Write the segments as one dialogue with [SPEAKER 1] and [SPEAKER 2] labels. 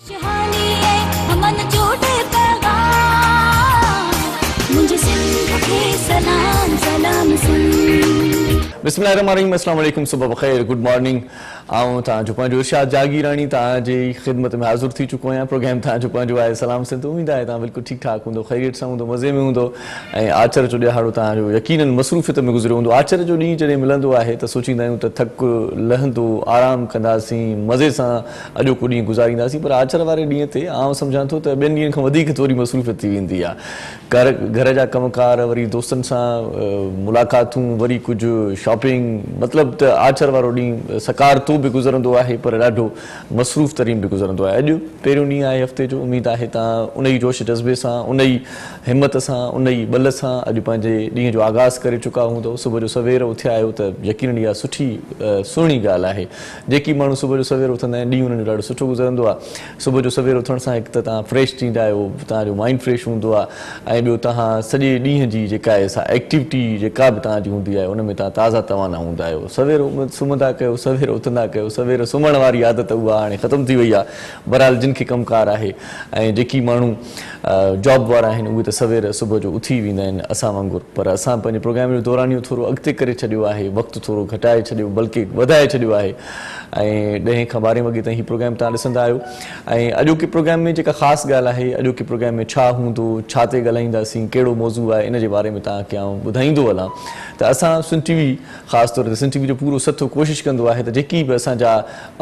[SPEAKER 1] خوشحالي ۽ امن جو ڏي پيغام، منهنجي سنڌ کي سلام سلام سنڌ.
[SPEAKER 2] بسم الله الرحمن الرحيم السلام عليڪم صبح بخير گڊ مارننگ آئون توهان جو پنهنجو ارشاد جاگيراڻي توهان جي خدمت ۾ حاضر ٿي چڪو آهيان پروگرام توهان جو پنهنجو آهي سلام سنڌ اميد آهي توهان بلڪل ٺيڪ ٺاڪ هوندو خيريت سان هوندو مزي ۾ هوندو ۽ آچر جو ڏهاڙو توهان جو يقينن مصروفيت ۾ گذريو هوندو آچر جو ڏينهن جڏهن ملندو آهي ته سوچيندا آهيون ته ٿڪ لهندو آرام ڪنداسين مزي سان اڄوڪو ڏينهن گذارينداسين پر آچر واري ڏينهن تي آئون سمجهان ٿو ته ٻين ڏينهن کان وڌيڪ ٿوري مصروفيت ٿي ويندي آهي. گهر گهر جا ڪم ڪار، وري دوستن سان ملاقاتون، وري ڪجهه شاپنگ، مطلب ته آچر وارو ڏينهن سڪارتو به گذرندو آهي پر ڏاڍو مصروف ترين به گذرندو آهي. اڄ پهريون ڏينهن آهي هفتي جو، اميد آهي توهان ان ئي جوش جذبي سان، ان ئي همت سان، ان ئي ٻل سان اڄ پنهنجي ڏينهن جو آغاز ڪري چڪا هوندؤ. صبح جو سوير اٿيا آهيو ته يقينن اها سٺي سهڻي ڳالهه آهي. جيڪي ماڻهو صبح جو سوير اٿندا آهن ڏينهن انهن جو ڏاڍو سٺو گذرندو آهي. صبح جو سوير اٿڻ سان هڪ ته توهان فريش ٿيندا آهيو، توهان جو مائنڊ فريش هوندو آهي ۽ ٻيو توهان سڄي ڏينهن جي جيڪا آهي سا ايڪٽيوٽي جيڪا به توهان جي هوندي آهي ان ۾ توهان تازا توانا هوندا آهيو. سوير سمهندا ڪيو، سوير اٿندا ڪيو، سوير سمهڻ واري عادت اها هاڻي ختم ٿي وئي آهي. بهرحال جن کي ڪم ڪار آهي ۽ جيڪي ماڻهو جاب وارا آهن اهي ته سوير صبح جو اٿي ويندا آهن اسان وانگر پر اسان پنهنجي پروگرام جو دورانيو ٿورو اڳتي ڪري ڇڏيو آهي وقت ٿورو گهٽائي ڇڏيو بلڪه وڌائي ڇڏيو آهي ۽ ڏهين کان ٻارهين وڳي تائين هي پروگرام توهان ڏسندا آهيو ۽ اڄوڪي پروگرام ۾ جيڪا خاص ڳالهه آهي اڄوڪي پروگرام ۾ ڇا هوندو ڇا تي ڳالهائينداسين ڪهڙو موضوع آهي ان جي باري ۾ توهان کي آئون ٻڌائيندو هلان ته اسان سنڌ ٽي وي خاص طور تي سنڌ ٽي وي جو پورو سٿ ڪوشش ڪندو آهي ته جيڪي به اسان جا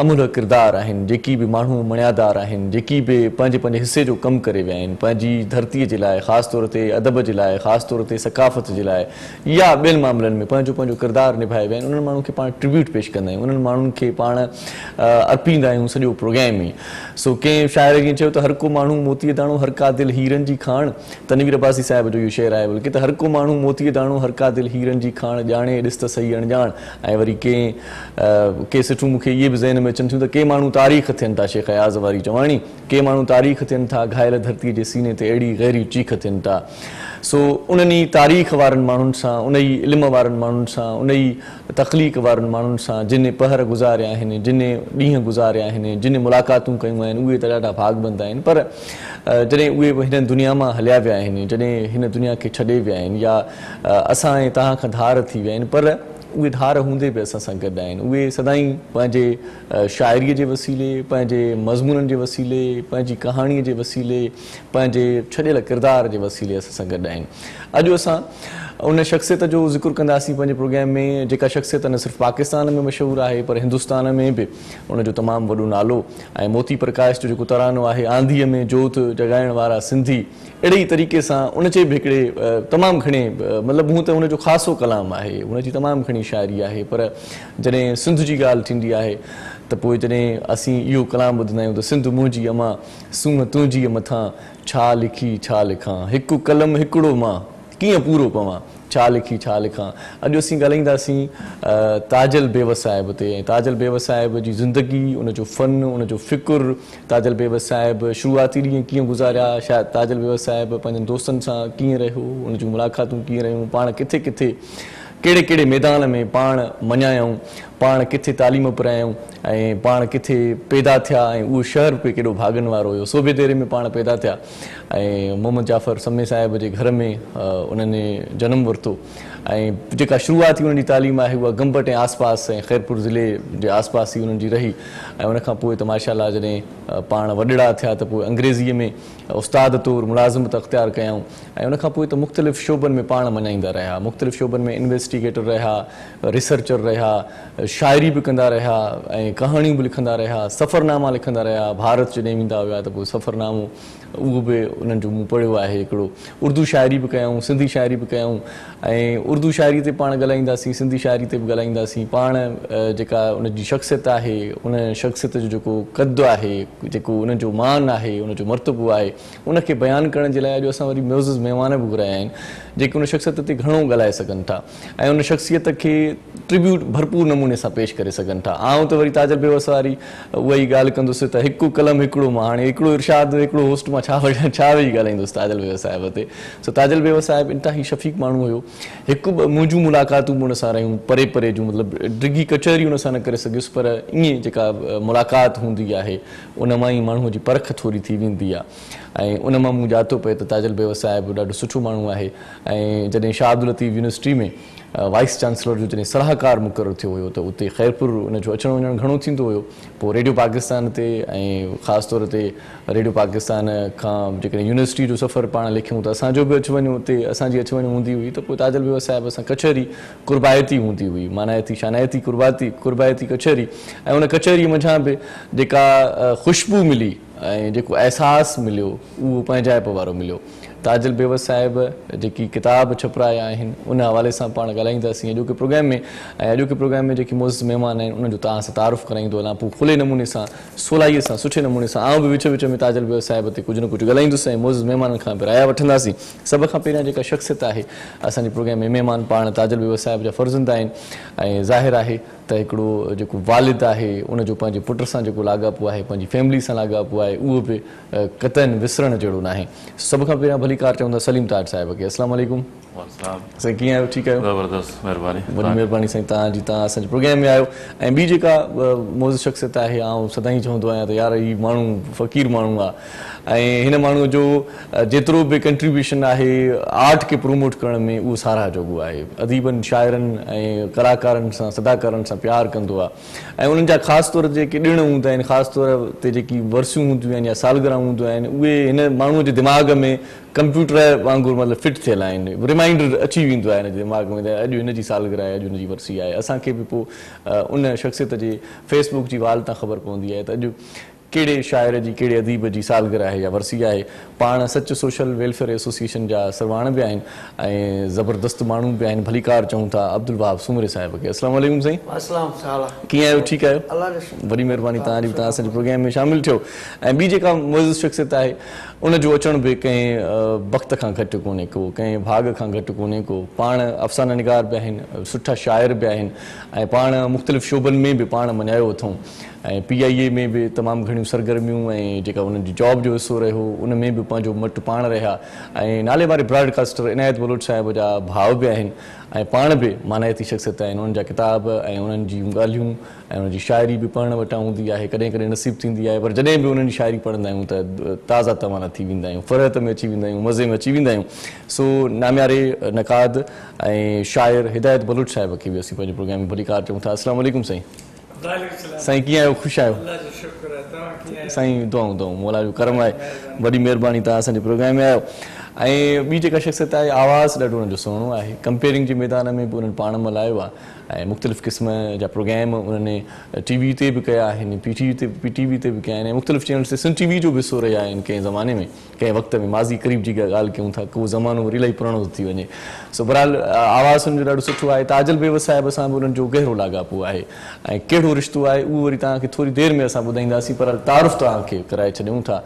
[SPEAKER 2] املهه ڪردار آهن، جيڪي به ماڻهو مڻيادار آهن، جيڪي به پنهنجي پنهنجي حصي جو ڪم ڪري ويا آهن، پنهنجي ڌرتيء جي لاء، خاص طور تي ادب جي لاء، خاص طور تي ثقافت جي لاء يا ٻين معاملن ۾ پنهنجو پنهنجو ڪردار نڀائي ويا آهن، انهن ماڻهن کي پاڻ ٽربيوٽ پيش ڪندا آهيون، انهن ماڻهن کي پاڻ ارپيندا آهيون سڄو پروگرام ئي. سو ڪنهن شاعر جيئن چيو ته هر ڪو ماڻهو موتيء داڻو هر ڪا دل هيرن جي کاڻ، تنوير عباسي صاحب جو اهو شعر آهي بلڪه ته هر ڪو ماڻهو موتيء داڻو هر ڪا دل هيرن جي کاڻ، ڄاڻي ڏس ته سهي اڻڄاڻ. ۽ وري ڪي ڪي سٽون مون کي اهي به ذهن ۾ اچن ٿيون ته ڪي ماڻهو تاريخ ٿين ٿا شيخ اياز واري چواڻي ڪي ماڻهو تاريخ ٿين ٿا گهايل ڌرتيء جي سيني تي اهڙي غيري چيخ ٿين ٿا سو انهن ئي تاريخ وارن ماڻهن سان ان ئي علم وارن ماڻهن سان ان ئي تخليق وارن ماڻهن سان جن پهر گذاريا آهن جن ڏينهن گذاريا آهن جن ملاقاتون ڪيون آهن اهي ته ڏاڍا ڀاڳوند آهن پر جڏهن اهي هن دنيا مان هليا ويا آهن جڏهن هن دنيا کي ڇڏي ويا آهن يا اسان ۽ توهان کان ڌار ٿي ويا آهن پر اهي ڌار هوندي به اسان سان گڏ آهن. اهي سدائين پنهنجي شاعريء جي وسيلي، پنهنجي مضمونن جي وسيلي، پنهنجي ڪهاڻيء جي وسيلي، پنهنجي ڇڏيل ڪردار جي وسيلي اسان سان گڏ آهن. اڄ اسان ان شخصيت جو ذڪر ڪنداسين پنهنجي پروگرام ۾ جيڪا شخصيت نه صرف پاڪستان ۾ مشهور آهي پر هندستان ۾ به ان جو تمام وڏو نالو ۽ موتي پرڪاش جو جيڪو ترانو آهي آنڌيء ۾ جوت جڳائڻ وارا سنڌي اهڙي ئي طريقي سان ان جي به هڪڙي تمام گهڻي مطلب هونء ته ان جو خاصو ڪلام آهي ان جي تمام گهڻي شاعري آهي پر جڏهن سنڌ جي ڳالهه ٿيندي آهي ته پوء جڏهن اسين اهو ڪلام ٻڌندا آهيون ته سنڌ منهنجي امان سونهن تنهنجيء مٿان ڇا لکي ڇا لکان هڪ قلم هڪڙو مان ڪيئن پورو پوان ڇا لکي ڇا لکان اڄ اسين ڳالهائينداسين تاجل بيوس صاحب تي ۽ تاجل بيوس صاحب جي زندگي ان جو فن ان جو فڪر تاجل بيوس صاحب شروعاتي ڏينهن ڪيئن گذاريا، شايد تاجل بيوس صاحب پنهنجن دوستن سان ڪيئن رهيو، ان جون ملاقاتون ڪيئن رهيون، پاڻ ڪٿي ڪٿي ڪهڙي ڪهڙي ميدان ۾ پاڻ مڃايائون، پاڻ ڪٿي تعليم پرايائون ۽ پاڻ ڪٿي پيدا ٿيا ۽ اهو شهر به ڪيڏو ڀاڳن وارو هيو، سوڀي ديري ۾ پاڻ پيدا ٿيا ۽ محمد جعفر سمي صاحب جي گهر ۾ انهن جنم ورتو. ۽ جيڪا شروعاتي انهن جي تعليم آهي اها گمبٽ ۽ آس پاس ۽ خيرپور ضلعي جي آس پاس ئي انهن جي رهي ۽ ان کان پوء ته ماشاء الله جڏهن پاڻ وڏڙا ٿيا ته پوء انگريزيء ۾ استاد طور ملازمت اختيار ڪيائون ۽ ان کان پوء ته مختلف شعبن ۾ پاڻ مڃائيندا رهيا مختلف شعبن ۾ انويسٽيگيٽر رهيا ريسرچر رهيا شاعري به ڪندا رهيا ۽ ڪهاڻيون به لکندا رهيا سفرناما لکندا رهيا ڀارت جڏهن ويندا هيا ته پوء سفرنامو اهو به انهن جو مون پڙهيو آهي هڪڙو اردو شاعري به ڪيائون سنڌي شاعري به ڪيائون ۽ اردو شاعري تي پاڻ ڳالهائينداسين سنڌي شاعري تي به ڳالهائينداسين پاڻ جيڪا ان جي شخصيت آهي ان شخصيت جو جيڪو قد آهي جيڪو ان جو مان آهي ان جو مرتبو آهي ان کي بيان ڪرڻ جي لاء اڄ اسان وري معزز مهمان به گهرايا آهن جيڪي ان شخصيت تي گهڻو ڳالهائي سگهن ٿا ۽ ان شخصيت کي ٽربيوٽ ڀرپور نموني سان پيش ڪري سگهن ٿا. آئون ته وري تاجل بيوس واري اها ئي ڳالهه ڪندس ته هڪ قلم هڪڙو مان هاڻي هڪڙو ارشاد هڪڙو هوسٽ مان ڇا ڇا ويهي ڳالهائيندس تاجل بيوس صاحب تي. سو تاجل بيوس صاحب انتهائي شفيق ماڻهو هيو. هڪ ٻه منهنجون ملاقاتون به ان سان رهيون پري پري جون مطلب ڊگهي ڪچهري ان سان نه ڪري سگهيس پر ائين جيڪا ملاقات هوندي آهي ان مان ئي ماڻهوء جي پرک ٿوري ٿي ويندي آهي ۽ ان مان مون ڄاتو پئي ته تاجل بيوس صاحب ڏاڍو سٺو ماڻهو آهي ۽ جڏهن Shah Abdul Latif university ۾ vice chancellor جو جڏهن صلاحڪار مقرر ٿيو هيو ته اتي خيرپور ان جو اچڻ وڃڻ گهڻو ٿيندو هيو پوء ريڊيو پاڪستان تي ۽ خاص طور تي ريڊيو پاڪستان کان جيڪڏهن يونيورسٽي جو سفر پاڻ ليکيون ته اسان جو به اچ وڃ اتي اسان جي اچ وڃ هوندي هئي ته پوء تاجل بيوس صاحب سان ڪچهري قربائتي هوندي هئي مانائتي شانائتي قربائتي قربائتي ڪچهري ۽ ان ڪچهري منجهان به جيڪا خوشبو ملي ۽ جيڪو احساس مليو اهو پنهنجائپ وارو مليو. تاجل بيوس صاحب جيڪي ڪتاب ڇپرايا آهن ان حوالي سان پاڻ ڳالهائينداسين اڄوڪي پروگرام ۾ ۽ اڄوڪي پروگرام ۾ جيڪي معزز مهمان آهن انهن جو توهان سان تعارف ڪرائيندو هلان پوء کلي نموني سان سولائيء سان سٺي نموني سان آئون به وچ وچ ۾ تاجل بيوس صاحب تي ڪجهه نه ڪجهه ڳالهائيندس ۽ معزز مهمانن کان به رايا وٺنداسين سڀ کان پهريان جيڪا شخصيت آهي اسان جي پروگرام ۾ مهمان پاڻ تاجل بيوس صاحب جا فرزند آهن ۽ ظاهر آهي ته هڪڙو جيڪو والد آهي ان جو پنهنجي پٽ سان جيڪو لاڳاپو آهي پنهنجي فيملي سان لاڳاپو آهي اهو به قطعاً وسرڻ جهڙو ناهي. سڀ کان پهريان ڀليڪار چئون ٿا سليم تاج صاحب کي. السلام عليڪم.
[SPEAKER 3] وعليڪم السلام.
[SPEAKER 2] سائين ڪيئن آهيو ٺيڪ آهيو؟
[SPEAKER 3] زبردست مهرباني.
[SPEAKER 2] وڏي مهرباني سائين توهان جي توهان اسان جي پروگرام ۾ آيو ۽ ٻي جيڪا معزز شخصيت آهي آئون سدائين چوندو آهيان ته يار هي ماڻهو فقير ماڻهو آهي ۽ هن ماڻهو جو جيترو به ڪنٽريبيوشن آهي آرٽ کي پروموٽ ڪرڻ ۾ اهو ساراهه جوڳو آهي اديبن شاعرن ۽ ڪلاڪارن سان صداڪارن سان پيار ڪندو آهي ۽ انهن جا خاص طور تي جيڪي ڏڻ هوندا آهن، خاص طور تي جيڪي ورسيون هونديون آهن يا سالگرهون هونديون آهن، اهي هن ماڻهوء جي دماغ ۾ ڪمپيوٽر وانگر مطلب فٽ ٿيل آهن. ريمائنڊر اچي ويندو آهي هن جي دماغ ۾ ته اڄ هن جي سالگرهه آهي، اڄ هن جي ورسي آهي. اسان کي به پوء ان شخصيت جي فيس بڪ جي وال تان خبر پوندي آهي ته اڄ ڪهڙي شاعر جي ڪهڙي اديب جي سالگرهه آهي يا ورسي آهي. پاڻ سچ سوشل ويلفيئر ايسوسيئيشن جا سرواڻ به آهن ۽ زبردست ماڻهو به آهن. ڀليڪار چئون ٿا عبدالوهاب سومري صاحب کي. السلام عليڪم سائين.
[SPEAKER 4] وعليڪم السلام.
[SPEAKER 2] ڪيئن آهيو ٺيڪ آهيو؟
[SPEAKER 4] الله جو شڪر.
[SPEAKER 2] وڏي مهرباني توهان جي به توهان اسان جي پروگرام ۾ شامل ٿيو ۽ ٻي جيڪا معزز شخصيت آهي ان جو اچڻ به ڪنهن بخت کان گهٽ ڪونهي ڪو ڪنهن ڀاڳ کان گهٽ ڪونهي ڪو پاڻ افسانه نگار به آهن سٺا شاعر به آهن ۽ پاڻ مختلف شعبن ۾ به پاڻ مڃايو اٿئون ۽ پي آء اي ۾ به تمام گهڻيون سرگرميون ۽ جيڪا انهن جي جاب جو حصو رهيو ان ۾ به پنهنجو مٽ پاڻ رهيا ۽ نالي واري براڊ ڪاسٽر عنايت بلوچ صاحب جا ڀاء به آهن ۽ پاڻ به مانائتي شخصيت آهن انهن جا ڪتاب ۽ انهن جون ڳالهيون ۽ انهن جي شاعري به پڙهڻ وٽان هوندي آهي ڪڏهن ڪڏهن نصيب ٿيندي آهي پر جڏهن به انهن جي شاعري پڙهندا آهيون ته تازا توانا ٿي ويندا آهيون فرحت ۾ اچي ويندا آهيون مزي ۾ اچي ويندا آهيون سو نامياري نقاد ۽ شاعر هدايت بلوچ صاحب کي به اسين پنهنجي پروگرام ۾ ڀليڪار چئون ٿا السلام عليڪم سائين. سائين ڪيئن آهيو خوش آهيو سائين دعائون دعائون مولا جو ڪرم آهي وڏي مهرباني توهان اسان جي پروگرام ۾ آيو ۽ ٻي جيڪا شخصيت آهي آواز ڏاڍو انهن جو سهڻو آهي ڪمپيئرنگ جي ميدان ۾ به انهن پاڻ ملهايو آهي ۽ مختلف قسم جا پروگرام انهن ٽي وي تي به ڪيا آهن پي ٽي تي پي ٽي وي تي به ڪيا آهن ۽ مختلف چينلز تي سنڌ ٽي وي جو به حصو رهيا آهن ڪنهن زماني ۾ ڪنهن وقت ۾ ماضي قريب جي ڳالهه ڪيون ٿا ڪو زمانو وري الائي پراڻو ٿو ٿي وڃي سو بهرحال آواز انهن جو ڏاڍو سٺو آهي تاجل بيوس صاحب سان به انهن جو گهرو لاڳاپو آهي ۽ ڪهڙو رشتو آهي اهو وري توهان کي ٿوري دير ۾ اسان ٻڌائينداسين پر تعارف توهان کي ڪرائي ڇڏيون ٿا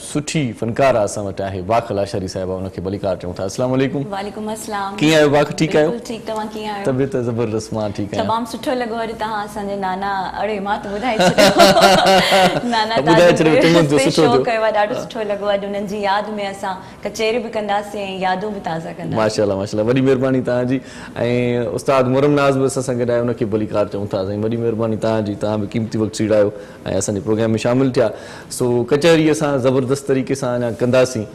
[SPEAKER 2] سٺي فنڪاره اسان وٽ آهي باک لاشاري صاحبه ان کي ڀليڪار چئون ٿا السلام عليڪم.
[SPEAKER 5] وعليڪم السلام.
[SPEAKER 2] ڪيئن آهيو باک ٺيڪ آهيو؟
[SPEAKER 5] بلڪل ٺيڪ توهان ڪيئن آهيو؟
[SPEAKER 2] طبيعت زبردست مان ٺيڪ آهيان.
[SPEAKER 5] تمام سٺو لڳو اڄ توهان اسان جي نانا اڙي مان ته ٻڌائي ڇڏيو نانا
[SPEAKER 2] ٻڌائي ڇڏيو چڱو ٿيو
[SPEAKER 5] تي
[SPEAKER 2] سٺو
[SPEAKER 5] شو
[SPEAKER 2] ٿيو.
[SPEAKER 5] ڪيو آهي ڏاڍو سٺو لڳو اڄ انهن جي ياد ۾ اسان ڪچهري به ڪنداسين ۽ يادون به تازه ڪنداسين.
[SPEAKER 2] ماشاءالله ماشاءالله وڏي مهرباني توهان جي ۽ استاد محرم ناز به اسان سان گڏ آهي ان کي ڀليڪار چئون ٿا سائين وڏي مهرباني توهان جي توهان به قيمتي وقت سيڙايو ۽ اسان جي پروگرام ۾ شامل ٿيا سو ڪچهري اسان زبردست طريقي سان اڃا ڪنداسين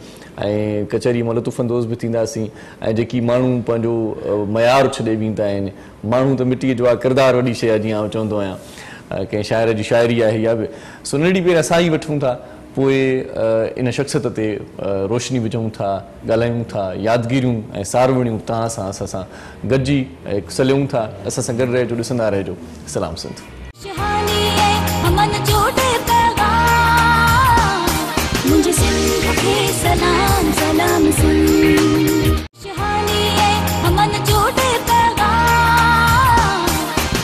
[SPEAKER 2] ۽ ڪچهري مان لطف اندوز به ٿينداسين ۽ جيڪي ماڻهو پنهنجو معيار ڇڏي ويندا آهن ماڻهو ته مٽيء جو آ ڪردار وڏي شيء آ جيئن آئون چوندو آهيان ڪنهن شاعر جي شاعري آهي اها به سو ننڍڙي پهريان ساهي وٺون ٿا پوء ان شخصيت تي روشني وجهون ٿا ڳالهايون ٿا يادگيريون ۽ ساروڻيون توهان سان اسان سان گڏجي سليون ٿا اسان سان گڏ رهجو ڏسندا رهجو سلام سنڌ.
[SPEAKER 1] خوشحالي ۽ امن جو ڏي پيغام منهنجي سنڌ کي سلام سلام سنڌ. خوشحالي ۽ امن جو ڏي پيغام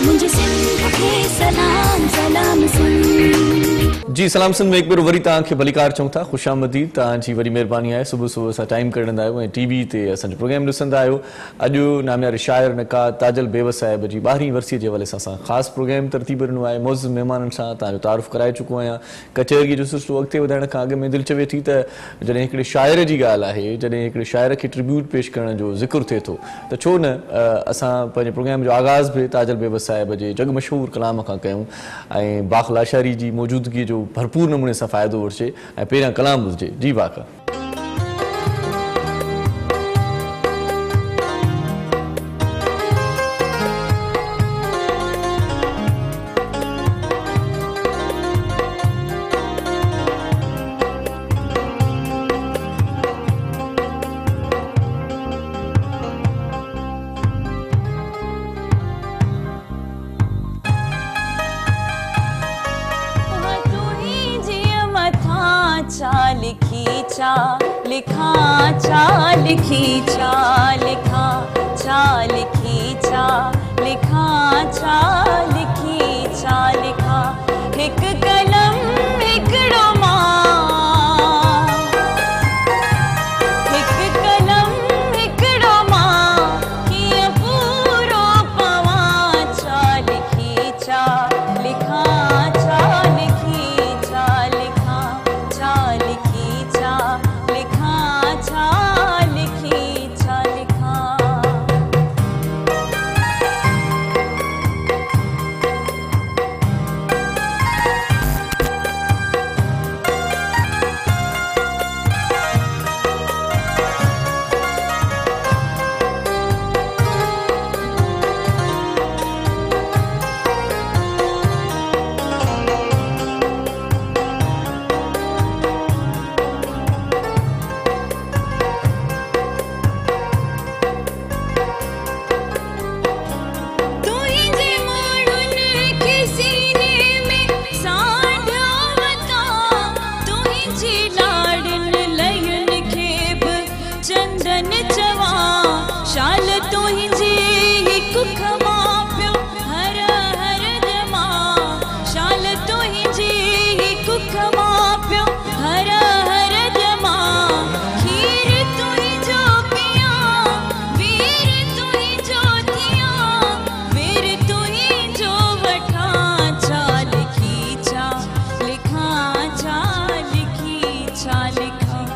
[SPEAKER 1] منهنجي سنڌ کي سلام سلام سنڌ.
[SPEAKER 2] جي جي سلام سنڌ ۾ هڪ ڀيرو وري توهان کي ڀليڪار چئون ٿا خوش آمديد توهان جي وڏي مهرباني آهي صبح صبح سان ٽائيم ڪڍندا آهيو ۽ ٽي وي تي اسان جو پروگرام ڏسندا آهيو اڄ نامياري شاعر نقاد تاجل بيوس صاحب جي ٻارهين ورسي جي حوالي سان اسان خاص پروگرام ترتيب ڏنو آهي معزز مهمانن سان توهان جو تعارف ڪرائي چڪو آهيان ڪچهريء جو سلسلو اڳتي وڌائڻ کان اڳ ۾ دل چوي ٿي ته جڏهن هڪڙي شاعر جي ڳالهه آهي جڏهن هڪڙي شاعر کي ٽربيوٽ پيش ڪرڻ جو ذڪر ٿئي ٿو ته ڇو نه اسان پنهنجي پروگرام جو آغاز به تاجل بيوس صاحب جي جڳ مشهور ڪلام کان ڪيون ۽ باک لاشاري جي موجودگيء جو ڀرپور نموني سان فائدو وٺجي ۽ پهريان ڪلام ٻڌجي. جي باک.
[SPEAKER 5] ڇا لکي ڇا لکان ڇا لکي ڇا لکان ڇا لکي ڇا لکان ڇا لکي ڇا لکان هڪ قلم هڪڙو مان هڪ قلم هڪڙو مان ڪيئن پورو پوان ڇا لکي ڇا لکان ڇا لکي ڇا لکان ڇا لکي ڇا لکان ڇا لکي ڇا لکان. تنهنجي ماڻهن کي سيني ۾ سانڍيو وتان تنهنجي لاڙن لين کي به چندن چوان شال تنهنجي ئي ڪک مان پيو هر هر ڄمان شال تنهنجي ئي ڪک مان پيو هر هر ڄمان کير تنهنجو پيان وير تنهنجو ٿيان وير تنهنجو وٺان ڇا لکي ڇا لکان ڇا لکي ڇا لکان.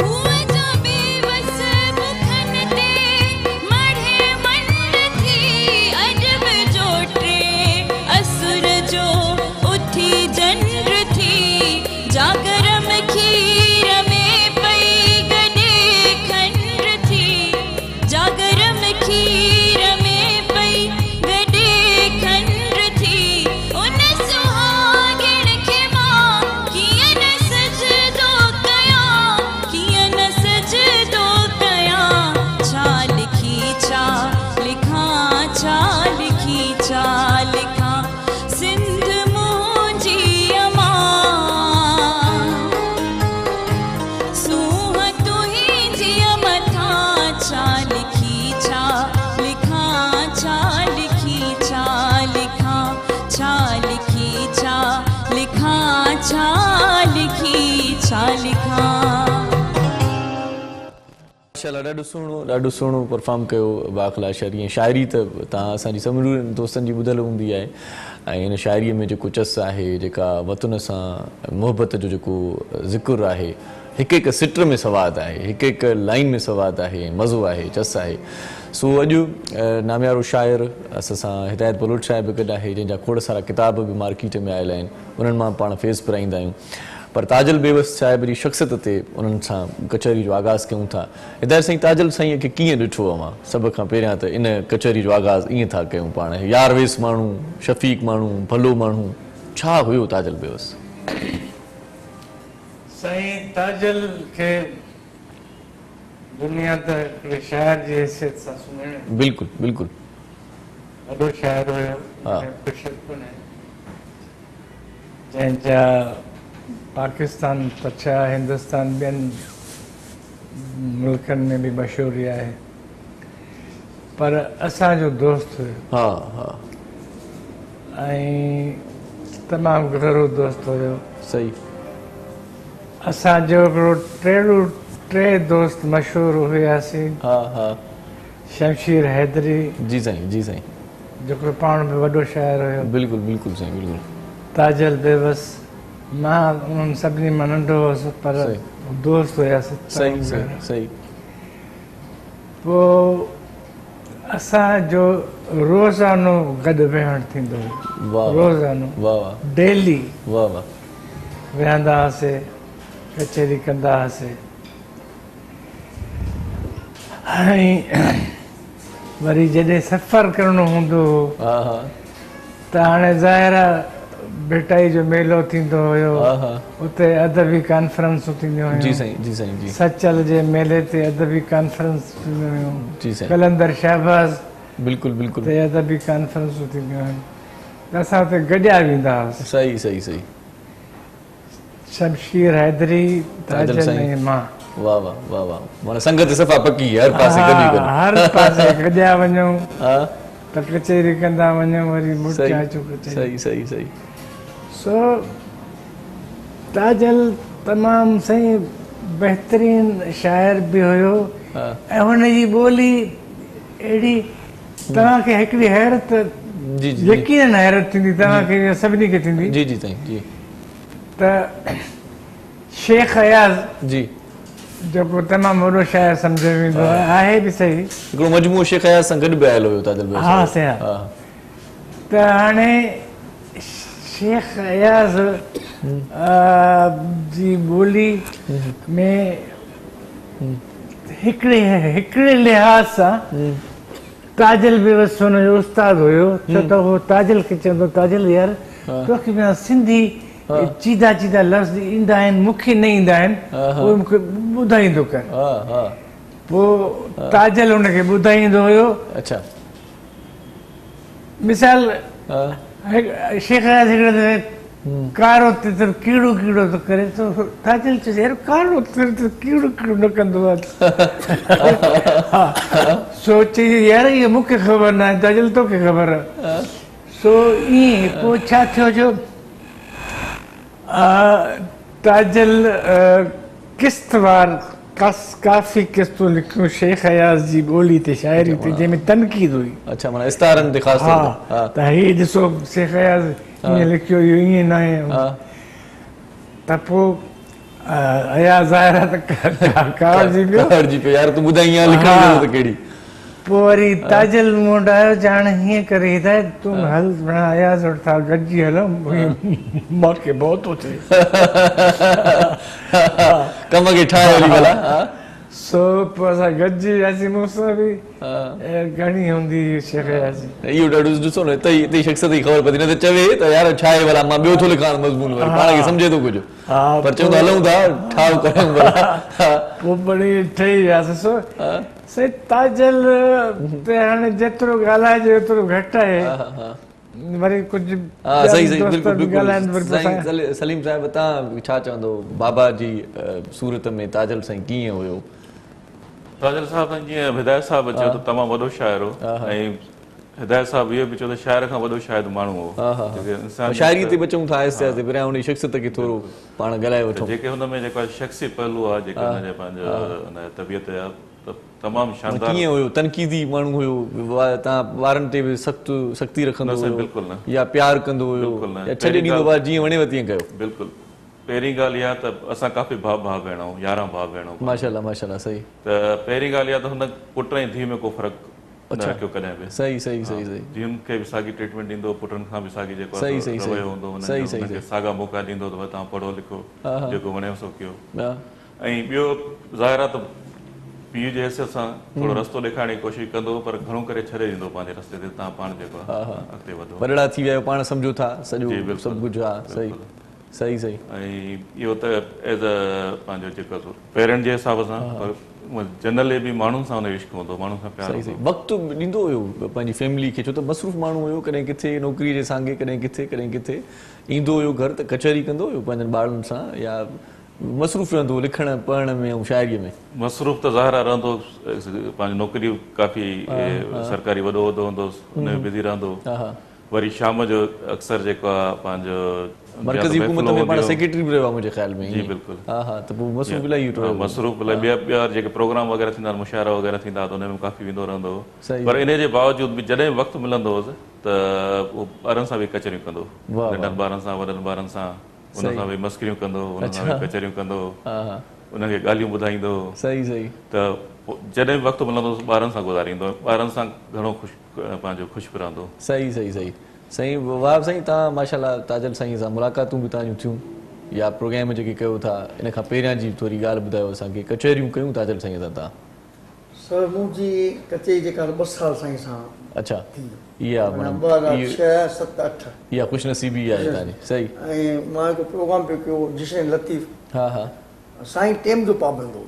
[SPEAKER 5] هوء جا بيوس بکن تي مڙهي منڊ ٿي عجب جو ٽي اسر جو اٿي جنڊ ٿي جا گرم کير ۾ پئي گڏي کنڊ ٿي جا گرم کير ۾ پئي گڏي کنڊ ٿي ان سهاڳڻ کي مان ڪيئن نه سجدو ڪيان ڪيئن نه سجدو ڪيان ڇا لکي ڇا لکان ڇا لکي ڇا لکان سنڌ منهنجي امان سونهن تنهنجي مٿان ڇا لکي ڇا لکان ڇا لکي ڇا لکان ڇا لکي ڇا لکان ڇا لکي ڇا لکان.
[SPEAKER 2] ماشاءالله ڏاڍو سهڻو ڏاڍو سهڻو پرفارم ڪيو باک لاشاري ۽ شاعري ته توهان اسان جي سمورن دوستن جي ٻڌل هوندي آهي ۽ ان شاعري ۾ جيڪو چس آهي جيڪا وطن سان محبت جو جيڪو ذڪر آهي هڪ هڪ سٽ ۾ سواد آهي هڪ هڪ لائين ۾ سواد آهي ۽ مزو آهي چس آهي سو اڄ ناميارو شاعر اسان سان هدايت بلوچ صاحب به گڏ آهي جنهن جا کوڙ سارا ڪتاب به مارڪيٽ ۾ آيل آهن انهن مان پاڻ فيض پرائيندا آهيون پر تاجل بيوس صاحب جي شخصيت تي انهن سان ڪچهري جو آغاز ڪيون ٿا. هدايت سائين تاجل سائينء کي ڪيئن ڏٺو اوهان؟ سڀ کان پهريان ته ان ڪچهري جو آغاز ائين ٿا ڪيون پاڻ يار ويس ماڻهو، شفيق ماڻهو، ڀلو ماڻهو، ڇا هيو تاجل بيوس؟
[SPEAKER 3] سائين تاجل کي دنيا ته هڪڙي شاعر جي حيثيت سان سڃاڻي.
[SPEAKER 2] بلڪل بلڪل.
[SPEAKER 3] وڏو شاعر هيو ان ۾ ڪو شڪ ڪونهي. جنهن جا پاڪستان ته ڇا هندستان ٻين ملڪن ۾ به مشهوري آهي پر اسان جو دوست هيو.
[SPEAKER 2] ها ها.
[SPEAKER 3] ۽ تمام گهرو دوست هيو.
[SPEAKER 2] صحيح.
[SPEAKER 3] اسان جو هڪڙو ٽيڙو ٽي دوست مشهور هياسين.
[SPEAKER 2] ها ها.
[SPEAKER 3] شمشير حيدري.
[SPEAKER 2] جي سائين جي سائين.
[SPEAKER 3] جيڪو پاڻ به وڏو شاعر هيو.
[SPEAKER 2] بلڪل بلڪل سائين بلڪل.
[SPEAKER 3] تاجل بيوس مان انهن سڀني مان ننڍو هوس پر دوست هياسين.
[SPEAKER 2] صحيح صحيح صحيح.
[SPEAKER 3] پوء اسان جو روزانو گڏ ويهڻ ٿيندو هو.
[SPEAKER 2] واه
[SPEAKER 3] روزانو
[SPEAKER 2] واه واه.
[SPEAKER 3] ڊيلي.
[SPEAKER 2] واه واه.
[SPEAKER 3] ويهندا هئاسي ڪچهري ڪندا هئاسي ۽ وري جڏهن سفر ڪرڻو هوندو هو ته هاڻي ظاهر آهي ڀٽائي جو ميلو ٿيندو هيو اتي ادبي ڪانفرنسون ٿينديون هيون
[SPEAKER 2] جي سائين جي سائين جي
[SPEAKER 3] سچل جي ميلي تي ادبي ڪانفرنس ٿينديون هيون
[SPEAKER 2] جي سائين
[SPEAKER 3] قلندر شهباز
[SPEAKER 2] بلڪل بلڪل
[SPEAKER 3] تي ادبي ڪانفرنسون ٿينديون هيون ته اسان اتي گڏيا ويندا هئاسين.
[SPEAKER 2] صحيح صحيح صحيح.
[SPEAKER 3] شمشير حيدري، تاجل ۽ مان.
[SPEAKER 2] واه واه واه واه معنيٰ سنگت صفا پڪي هر پاسي گڏ ئي گڏ.
[SPEAKER 3] ها هر پاسي گڏيا وڃون ته ڪچهري ڪندا وڃون وري مڙڪيا اچون ڪچهري.
[SPEAKER 2] صحيح صحيح صحيح.
[SPEAKER 3] سو تاجل تمام سائين بهترين شاعر به هيو ۽ هن جي ٻولي اهڙي توهان کي هڪڙي حيرت يقينن حيرت ٿيندي توهان کي يا سڀني کي ٿيندي
[SPEAKER 2] جي جي سائين جي
[SPEAKER 3] ته شيخ اياز
[SPEAKER 2] جي
[SPEAKER 3] جيڪو تمام وڏو شاعر سمجهيو ويندو آهي آهي به صحيح
[SPEAKER 2] هڪڙو مجموعو شيخ اياز سان گڏ به آيل هيو تاجل
[SPEAKER 3] ها سائين ها ته هاڻي شيخ اياز جي ٻولي ۾ هڪڙي هڪڙي لحاظ سان تاجل بيوس هن جو استاد هيو ڇو ته هو تاجل کي چوندو تاجل يار توکي معنيٰ سنڌي چيدا چيدا لفظ ايندا آهن مون کي نه ايندا آهن اهي مون کي ٻڌائيندو ڪر پوء تاجل هن کي ٻڌائيندو هيو مثال شيخ اياز هڪڙي دفعي ڪارو تتر ڪيڙو ڪيڙو ٿو ڪري ته تاجل چيس يار ڪارو تتر ڪيڙو ڪيڙو نه ڪندو آهي سو چئي يار اهو مون کي خبر ناهي تاجل توکي خبر آهي سو ائين پوء ڇا ٿيو جو تاجل قسطوار ڪافي قسطون لکيون شيخ اياز جي ٻولي تي شاعري تي جنهن ۾ تنقيد هئي.
[SPEAKER 2] اڇا معنيٰ استعارن تي خاص طور تي.
[SPEAKER 3] ها ته هي ڏسو شيخ اياز ائين لکيو اهو ائين ناهي ته پوء اياز ظاهر آهي ته ڪاوڙجي پيو.
[SPEAKER 2] ڪاوڙجي پيو يار تون ٻڌائين ها لکڻ جي ضرورت ڪهڙي.
[SPEAKER 3] پوء وري تاجل مون وٽ آيو چي هاڻي هيئن ڪر هدايت تون هل پاڻ اياز وٽ ٿا گڏجي هلون مان کي ڀؤ ٿو ٿئي.
[SPEAKER 2] ڪم کي ٺاهي هلي ڀلا.
[SPEAKER 3] سو پوء اسان گڏجي وياسين مون سان به گهڻي هوندي هئي شيخ اياز جي.
[SPEAKER 2] اهو ڏاڍو ڏسو نه اتي ئي شخصيت جي خبر پوي نه ته چوي ته يار ڇا آهي ڀلا مان ٻيو ٿو لکان مضمون وري پاڻ کي سمجهي ٿو ڪجهه پر چوندو هلون ٿا ٺاهه ڪرايون ڀلا.
[SPEAKER 3] پوء پڻهين ٺهي وياسين سو سائين تاجل تي هاڻي جيترو ڳالهائجي اوترو گهٽ آهي وري ڪجهه
[SPEAKER 2] ها صحيح صحيح بلڪل بلڪل سائين سليم صاحب توهان ڇا چوندو بابا جي صورت ۾ تاجل سائين ڪيئن هيو؟
[SPEAKER 4] تاجل صاحب سائين جيئن هدايت صاحب چيو ته تمام وڏو شاعر هو ۽ هدايت صاحب اهو به چيو ته شاعر کان وڏو شايد ماڻهو هو جيڪي انسان
[SPEAKER 2] شاعري تي به اچون ٿا آهستي آهستي پهريان ان جي شخصيت کي ٿورو پاڻ ڳالهائي وٺون.
[SPEAKER 4] جيڪي هن ۾ جيڪو شخصي پهلو آهي جيڪي هن جي پنهنجو هن جي طبيعت جا ته تمام شاندار.
[SPEAKER 2] ڪيئن هيو تنقيدي ماڻهو هيو توهان ٻارن تي به سخت سختي رکندو
[SPEAKER 4] نه سائين
[SPEAKER 2] هيو
[SPEAKER 4] بلڪل نه
[SPEAKER 2] يا پيار ڪندو هيو
[SPEAKER 4] بلڪل نه
[SPEAKER 2] يا ڇڏي
[SPEAKER 4] پهرين
[SPEAKER 2] ڏيندو
[SPEAKER 4] ڳالهه
[SPEAKER 2] هو جيئن وڻيو تيئن ڪيو.
[SPEAKER 4] بلڪل پهرين ڳالهه اها ته اسان ڪافي ڀاء ڀاء ڀيڻ آهيون 11 ڀاء ڀيڻ آهيون پاڻ ۾.
[SPEAKER 2] ماشاءالله ماشاءالله صحيح.
[SPEAKER 4] ته پهرين ڳالهه اها ته هن پٽ ۽ ڌيء ۾ ڪو فرق نه رکيو ڪڏهن به.
[SPEAKER 2] صحيح صحيح صحيح صحيح.
[SPEAKER 4] ڌيئن کي به ساڳي ٽريٽمينٽ ڏيندو هو پٽن کان به ساڳي جيڪو آهي سو رويو هوندو هو انهن جو انهن کي ساڳا موقعا ڏيندو هو ته ڀئي توهان پڙهو لکو جيڪو وڻيو سو ڪيو. ۽ ٻيو ظاهر آهي ته پيء جي حيثيت سان ٿورو رستو ڏيکارڻ جي ڪوشش ڪندو هو پر گهڻو ڪري ڇڏي ڏيندو هو پنهنجي رستي تي توهان پاڻ جيڪو آهي اڳتي وڌو.
[SPEAKER 2] وڏڙا ٿي ويا آهيو پاڻ سمجهو ٿا سڄو سڀ ڪجهه ها صحيح صحيح صحيح.
[SPEAKER 4] ۽ اهو ته ايز ا پنهنجو جيڪو پيرنٽ جي حساب سان پر جنرلي به ماڻهن سان ان جو عشق هوندو هو، ماڻهن سان پيار هوندو هو.
[SPEAKER 2] وقت ڏيندو هيو پنهنجي فيملي کي ڇو ته مصروف ماڻهو هيو ڪڏهن ڪٿي نوڪري جي سانگي ڪڏهن ڪٿي ڪڏهن ڪٿي ايندو هيو گهر ته ڪچهري ڪندو هيو پنهنجن ٻارن سان يا مصروف رهندو هو لکڻ پڙهڻ ۾ ۽ شاعريء ۾؟
[SPEAKER 4] مصروف ته ظاهر آهي رهندو هو پنهنجي نوڪري ڪافي سرڪاري وڏو عهدو هوندو هوس ان ۾ بزي رهندو هو وري شام جو اڪثر جيڪو آهي پنهنجو
[SPEAKER 2] مرڪزي حڪومت ۾ پاڻ سيڪريٽري به رهيو آهي منهنجي خيال ۾
[SPEAKER 4] جي بلڪل
[SPEAKER 2] ها ها ته پوء مصروف الاهي رهيو
[SPEAKER 4] مصروف الاهي ٻيا ٻيا جيڪي پروگرام وغيره ٿيندا آهن مشاعرا وغيره ٿيندا ته ان ۾ ڪافي ويندو رهندو هو پر انهي جي باوجود به جڏهن وقت ملندو هوس ته هو ٻارن سان به ڪچهريون ڪندو هو ننڍن ٻارن سان وڏن ٻارن سان انهن سان ويهي مسخريون ڪندو هو انهن سان ويهي ڪچهريون ڪندو هو انهن کي ڳالهيون ٻڌائيندو هو
[SPEAKER 2] صحيح صحيح
[SPEAKER 4] ته جڏهن به وقت ملندو هوس ٻارن سان گذاريندو هو ٻارن سان گهڻو خوش پنهنجو خوش به رهندو هو.
[SPEAKER 2] صحيح صحيح صحيح سائين وهاب سائين توهان ماشاءالله تاجل سائين سان ملاقاتون به توهان جون ٿيون يا پروگرام جيڪي ڪيو ٿا ان کان پهريان جي ٿوري ڳالهه ٻڌايو اسان کي ڪچهريون ڪيون تاجل سائين سان توهان.
[SPEAKER 6] سر منهنجي ڪچهري جيڪا ٻه سال سائين سان
[SPEAKER 2] اڇا
[SPEAKER 6] ٿي
[SPEAKER 2] اها
[SPEAKER 6] معنيٰ 2006 7 8
[SPEAKER 2] اها خوش نصيبي آهي توهان جي صحيح.
[SPEAKER 6] ۽ مان هڪ پروگرام پيو ڪيو جشن لطيف
[SPEAKER 2] ها ها
[SPEAKER 6] سائين ٽيم جو پابند هو.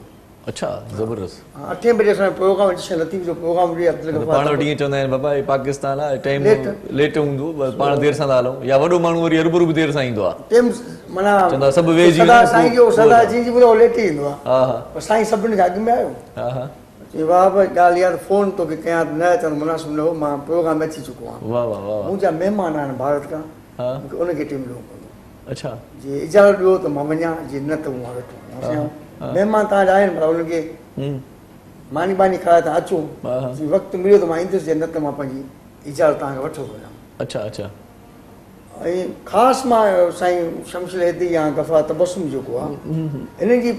[SPEAKER 2] اڇا زبردست.
[SPEAKER 6] اٺين بجي اسان جو پروگرام جشن لطيف جو پروگرام هجي عبدالغفار
[SPEAKER 2] پاڻ وٽ ائين چوندا آهن بابا هي پاڪستان آهي ٽيم ليٽ هوندو بس پاڻ دير سان ٿا هلون يا وڏو ماڻهو وري هربرو به دير سان ايندو آهي.
[SPEAKER 6] ٽيم معنيٰ
[SPEAKER 2] چوندا سڀ ويهجي
[SPEAKER 6] وڃن سائين جو سدا جنهن جي ٻڌو ليٽ ئي ايندو آهي. ها ها پر سائين سڀني کان اڳ ۾ آيو.
[SPEAKER 2] ها ها
[SPEAKER 6] چي واهه ڀائي ڳالهه اها ته فون توکي ڪيان ته نه اچڻ مناسب نه هو مان پروگرام ۾ اچي چڪو آهيان.
[SPEAKER 2] واه واه واه.
[SPEAKER 6] منهنجا مهمان آهن ڀارت کان
[SPEAKER 2] ها
[SPEAKER 6] مونکي ان کي ٽيم ڏيڻو پوندو.
[SPEAKER 2] اڇا.
[SPEAKER 6] جي اجازت ڏيو ته مان وڃان جي نه ته مان ويٺو آهيان. مهمان توهان جا آهن پر انهن کي ماني ٻاني کارائي توهان اچو جي وقت مليو ته مان ايندس جي نه ته مان پنهنجي اجازت توهان کي وٺندو وڃان.
[SPEAKER 2] اڇا اڇا.
[SPEAKER 6] ۽ خاص مان سائين شمس الهدي يا غفار تبسم جيڪو آهي انهن جي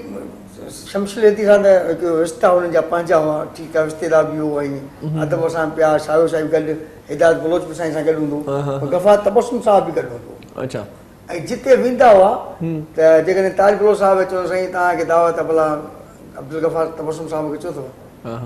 [SPEAKER 6] شمس الهدي سان ته هڪ رشتا انهن جا پنهنجا هئا ٺيڪ آهي رشتيدار به هو ۽ ادب سان پيار شاعرو صاحب گڏ هدايت بلوچ به سائين سان گڏ هوندو هو پر غفار تبسم صاحب به گڏ هوندو هو.
[SPEAKER 2] اڇا.
[SPEAKER 6] ۽ جتي ويندا هئا ته جيڪڏهن تاج بلوچ صاحب کي چوندو سائين توهان کي دعوت آهي ڀلا عبدالغفار تبسم صاحب کي چيو اٿو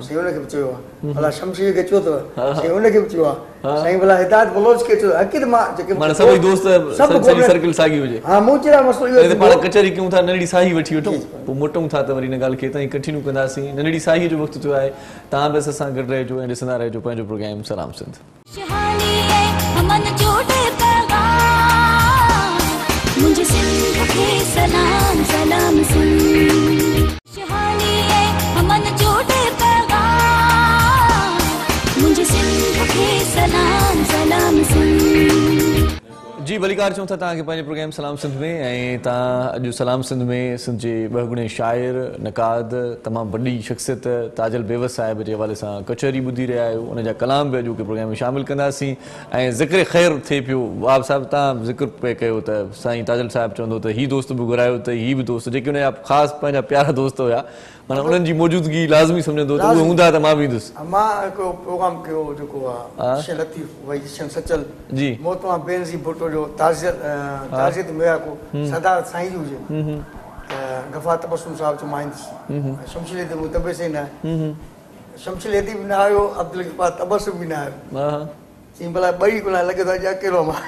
[SPEAKER 6] سائين ان کي به چيو آهي ڀلا شمشير کي چيو اٿو سائين ان کي به چيو آهي سائين ڀلا هدايت بلوچ کي چيو حقيقت مان جيڪي
[SPEAKER 2] معنيٰ سڀئي دوست سڄي سرڪل ساڳي هجي
[SPEAKER 6] ها مون جي لاء مسئلو اهو
[SPEAKER 2] ٿيندو پاڻ ڪچهري ڪيون ٿا ننڍڙي ساهي وٺي وٺون پوء موٽون ٿا ته وري ان ڳالهه کي تائين ڪنٽينيو ڪنداسين ننڍڙي ساهي جو وقت ٿيو آهي توهان به اسان سان گڏ رهجو ۽ ڏسندا رهجو پنهنجو پروگرام سلام سنڌ.
[SPEAKER 1] خوشحالي ۽ امن جو ڏي پيغام منهنجي سنڌ کي سلام سلام سنڌ. خوشحالي ۽ امن جو ڏي پيغام منهنجي سنڌ کي سلام سلام سنڌ.
[SPEAKER 2] جي ڀليڪار چئون ٿا توهان کي پنهنجي پروگرام سلام سنڌ ۾ ۽ توهان اڄ سلام سنڌ ۾ سنڌ جي ٻهڳڻي شاعر، نقاد، تمام وڏي شخصيت تاجل بيوس صاحب جي حوالي سان ڪچهري ٻڌي رهيا آهيو ان جا ڪلام به اڄوڪي پروگرام ۾ شامل ڪنداسين ۽ ذڪر خير ٿئي پيو وهاب صاحب توهان ذڪر پئي ڪيو ته سائين تاجل صاحب چوندو ته هي دوست به گهرايو ته هي به دوست جيڪي ان جا خاص پنهنجا پيارا دوست هيا معنيٰ انهن جي موجودگي لازمي سمجهندو هو ته اهي هوندا ته مان به ايندس.
[SPEAKER 6] مان هڪڙو پروگرام ڪيو هو جيڪو آ جشن لطيف ڀائي جشن سچل
[SPEAKER 2] جي
[SPEAKER 6] محترمه بينظير ڀٽو جو تعزيت تعزيت ميڙاڪو صدارت سائين جي هجي ته غفار تبسم صاحب چيو مان ايندس ۽ شمشير الهدي منهنجي طبيعت صحيح نه آهي شمشير الهدي به نه آيو عبدالغفار تبسم به نه آيو چيم ڀلا ٻئي ڪونه لڳي ٿو اڄ اڪيلو مان.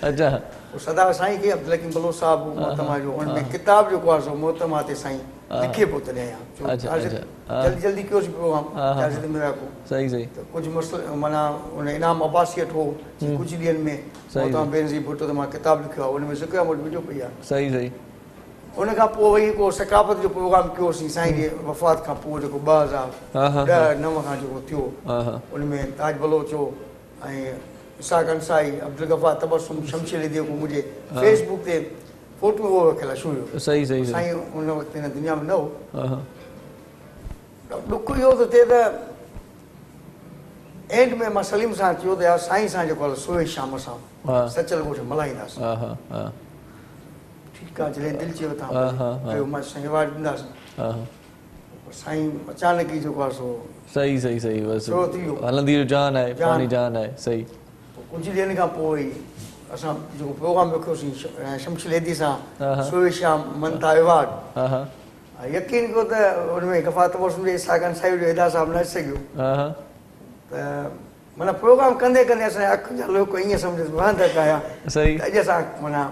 [SPEAKER 2] اچا.
[SPEAKER 6] پوء صدارت سائين ڪئي عبدالحڪيم بلوچ صاحب هو محترمه جو ان ۾ ڪتاب جيڪو آهي سو محترمه تي سائين لکي پيو تڏهن آ ڇو جلدي جلدي ڪيوسين پروگرام تعزيت ميڙاڪو
[SPEAKER 2] صحيح صحيح
[SPEAKER 6] ته ڪجهه مسئلو معنيٰ ان انعام عباسي وٽ هو چي ڪجهه ڏينهن ۾ محترمه بينظير ڀٽو تي مان ڪتاب لکيو آهي ان ۾ ذڪر آهي مون وٽ وڊيو پئي آهي.
[SPEAKER 2] صحيح صحيح.
[SPEAKER 6] ان کان پوء وري هڪڙو ثقافت جو پروگرام ڪيوسين سائين جي وفات کان پوء جيڪو 2010 9 کان جيڪو ٿيو ان ۾ تاج بلوچ هو ۽ اسحاق انصاري عبدالغفار تبسم شمشير علي جيڪو منهنجي فيس بڪ تي فوٽو اهو رکيل آهي شو
[SPEAKER 2] صحيح صحيح
[SPEAKER 6] سائين ان وقت هن دنيا ۾ نه هو. ڏک اهو ٿو ٿئي ته اينڊ ۾ مان سليم سان چيو ته يار سائين سان جيڪو آهي سوئي شام سان سچل ڳوٺ ملهائينداسين. ٺيڪ آ جڏهن دل چيو تان ڪيو مان سائين ايوارڊ ڏينداسين پر سائين اچانڪ ئي جيڪو آ سو
[SPEAKER 2] صحيح صحيح صحيح بس هلندي جو جان آهي فاني جان آهي صحيح.
[SPEAKER 6] پوء ڪجهه ڏينهن کان پوء ئي اسان جيڪو پروگرام رکيوسين شمس الهدي سان سوئي شام مڃتا ايوارڊ يقين ڪيو ته ان ۾ غفار تبسم جي اسحاق انصاري جو هدايت صاحب نه اچي سگهيو ته معنيٰ پروگرام ڪندي ڪندي اسان جي اکين جا لڙڪ ائين سمجهه وهندا پيا آيا
[SPEAKER 2] ته
[SPEAKER 6] اڄ اسان معنيٰ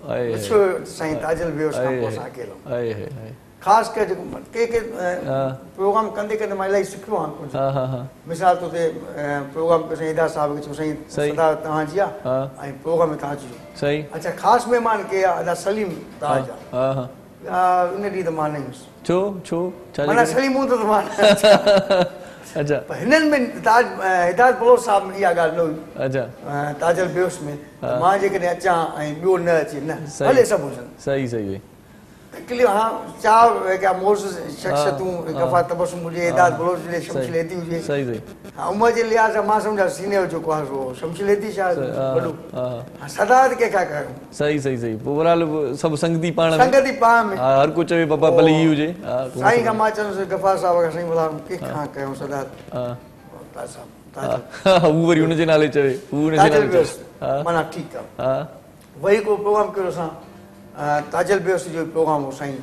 [SPEAKER 6] وڇوڙيو سائين تاجل بيوس کان پوء اسان اڪيلا. خاص ڪري جيڪو ڪي ڪي پروگرام ڪندي ڪندي مان الاهي سکيو آهيان ڪجهه. مثال طور تي پروگرام ڪيو سائين هدايت صاحب کي چيو سائين صدارت توهان جي آهي ۽ پروگرام ۾ توهان اچجو. اڇا خاص مهمان ڪي آهي ادا سليم تاج آهي. ان ڏينهن ته مان نه ايندس.
[SPEAKER 2] ڇو ڇو
[SPEAKER 6] ڇا جي معنيٰ سليم هوندو ته مان نه اچان.
[SPEAKER 2] اڇا.
[SPEAKER 6] پر هنن ۾ تاج هدايت بلوچ صاحب ۾ اها ڳالهه نه هئي.
[SPEAKER 2] اڇا.
[SPEAKER 6] تاجل بيوس ۾ ته مان جيڪڏهن اچان ۽ ٻيو نه اچي نه ڀلي سڀ هجن.
[SPEAKER 2] صحيح صحيح.
[SPEAKER 6] تڪليف ها چار ڪا معزز شخصيتون غفار تبسم هجي هدايت بلوچ هجي شمس الهدي هجي.
[SPEAKER 2] صحيح صحيح.
[SPEAKER 6] ها عمر جي لحاظ سان مان سمجهان سينيئر جيڪو آهي سو شمس الهدي شايد وڏو. ها صدارت ڪنهن کان ڪرايون.
[SPEAKER 2] صحيح صحيح صحيح پوء بهرحال سڀ سنگتي پاڻ ۾.
[SPEAKER 6] سنگتي پاڻ ۾.
[SPEAKER 2] ها هر ڪو چوي بابا ڀلي هي هجي.
[SPEAKER 6] سائين کان مان چوندس غفار صاحب کان سائين ڀلا ڪنهن کان ڪيون صدارت. تاج صاحب تاجل.
[SPEAKER 2] هو وري هن جي نالي چوي هو هن جي نالي چوي.
[SPEAKER 6] معنيٰ ٺيڪ آ. وري هڪڙو پروگرام ڪيو اسان تاجل بيوس جو پروگرام هو سائين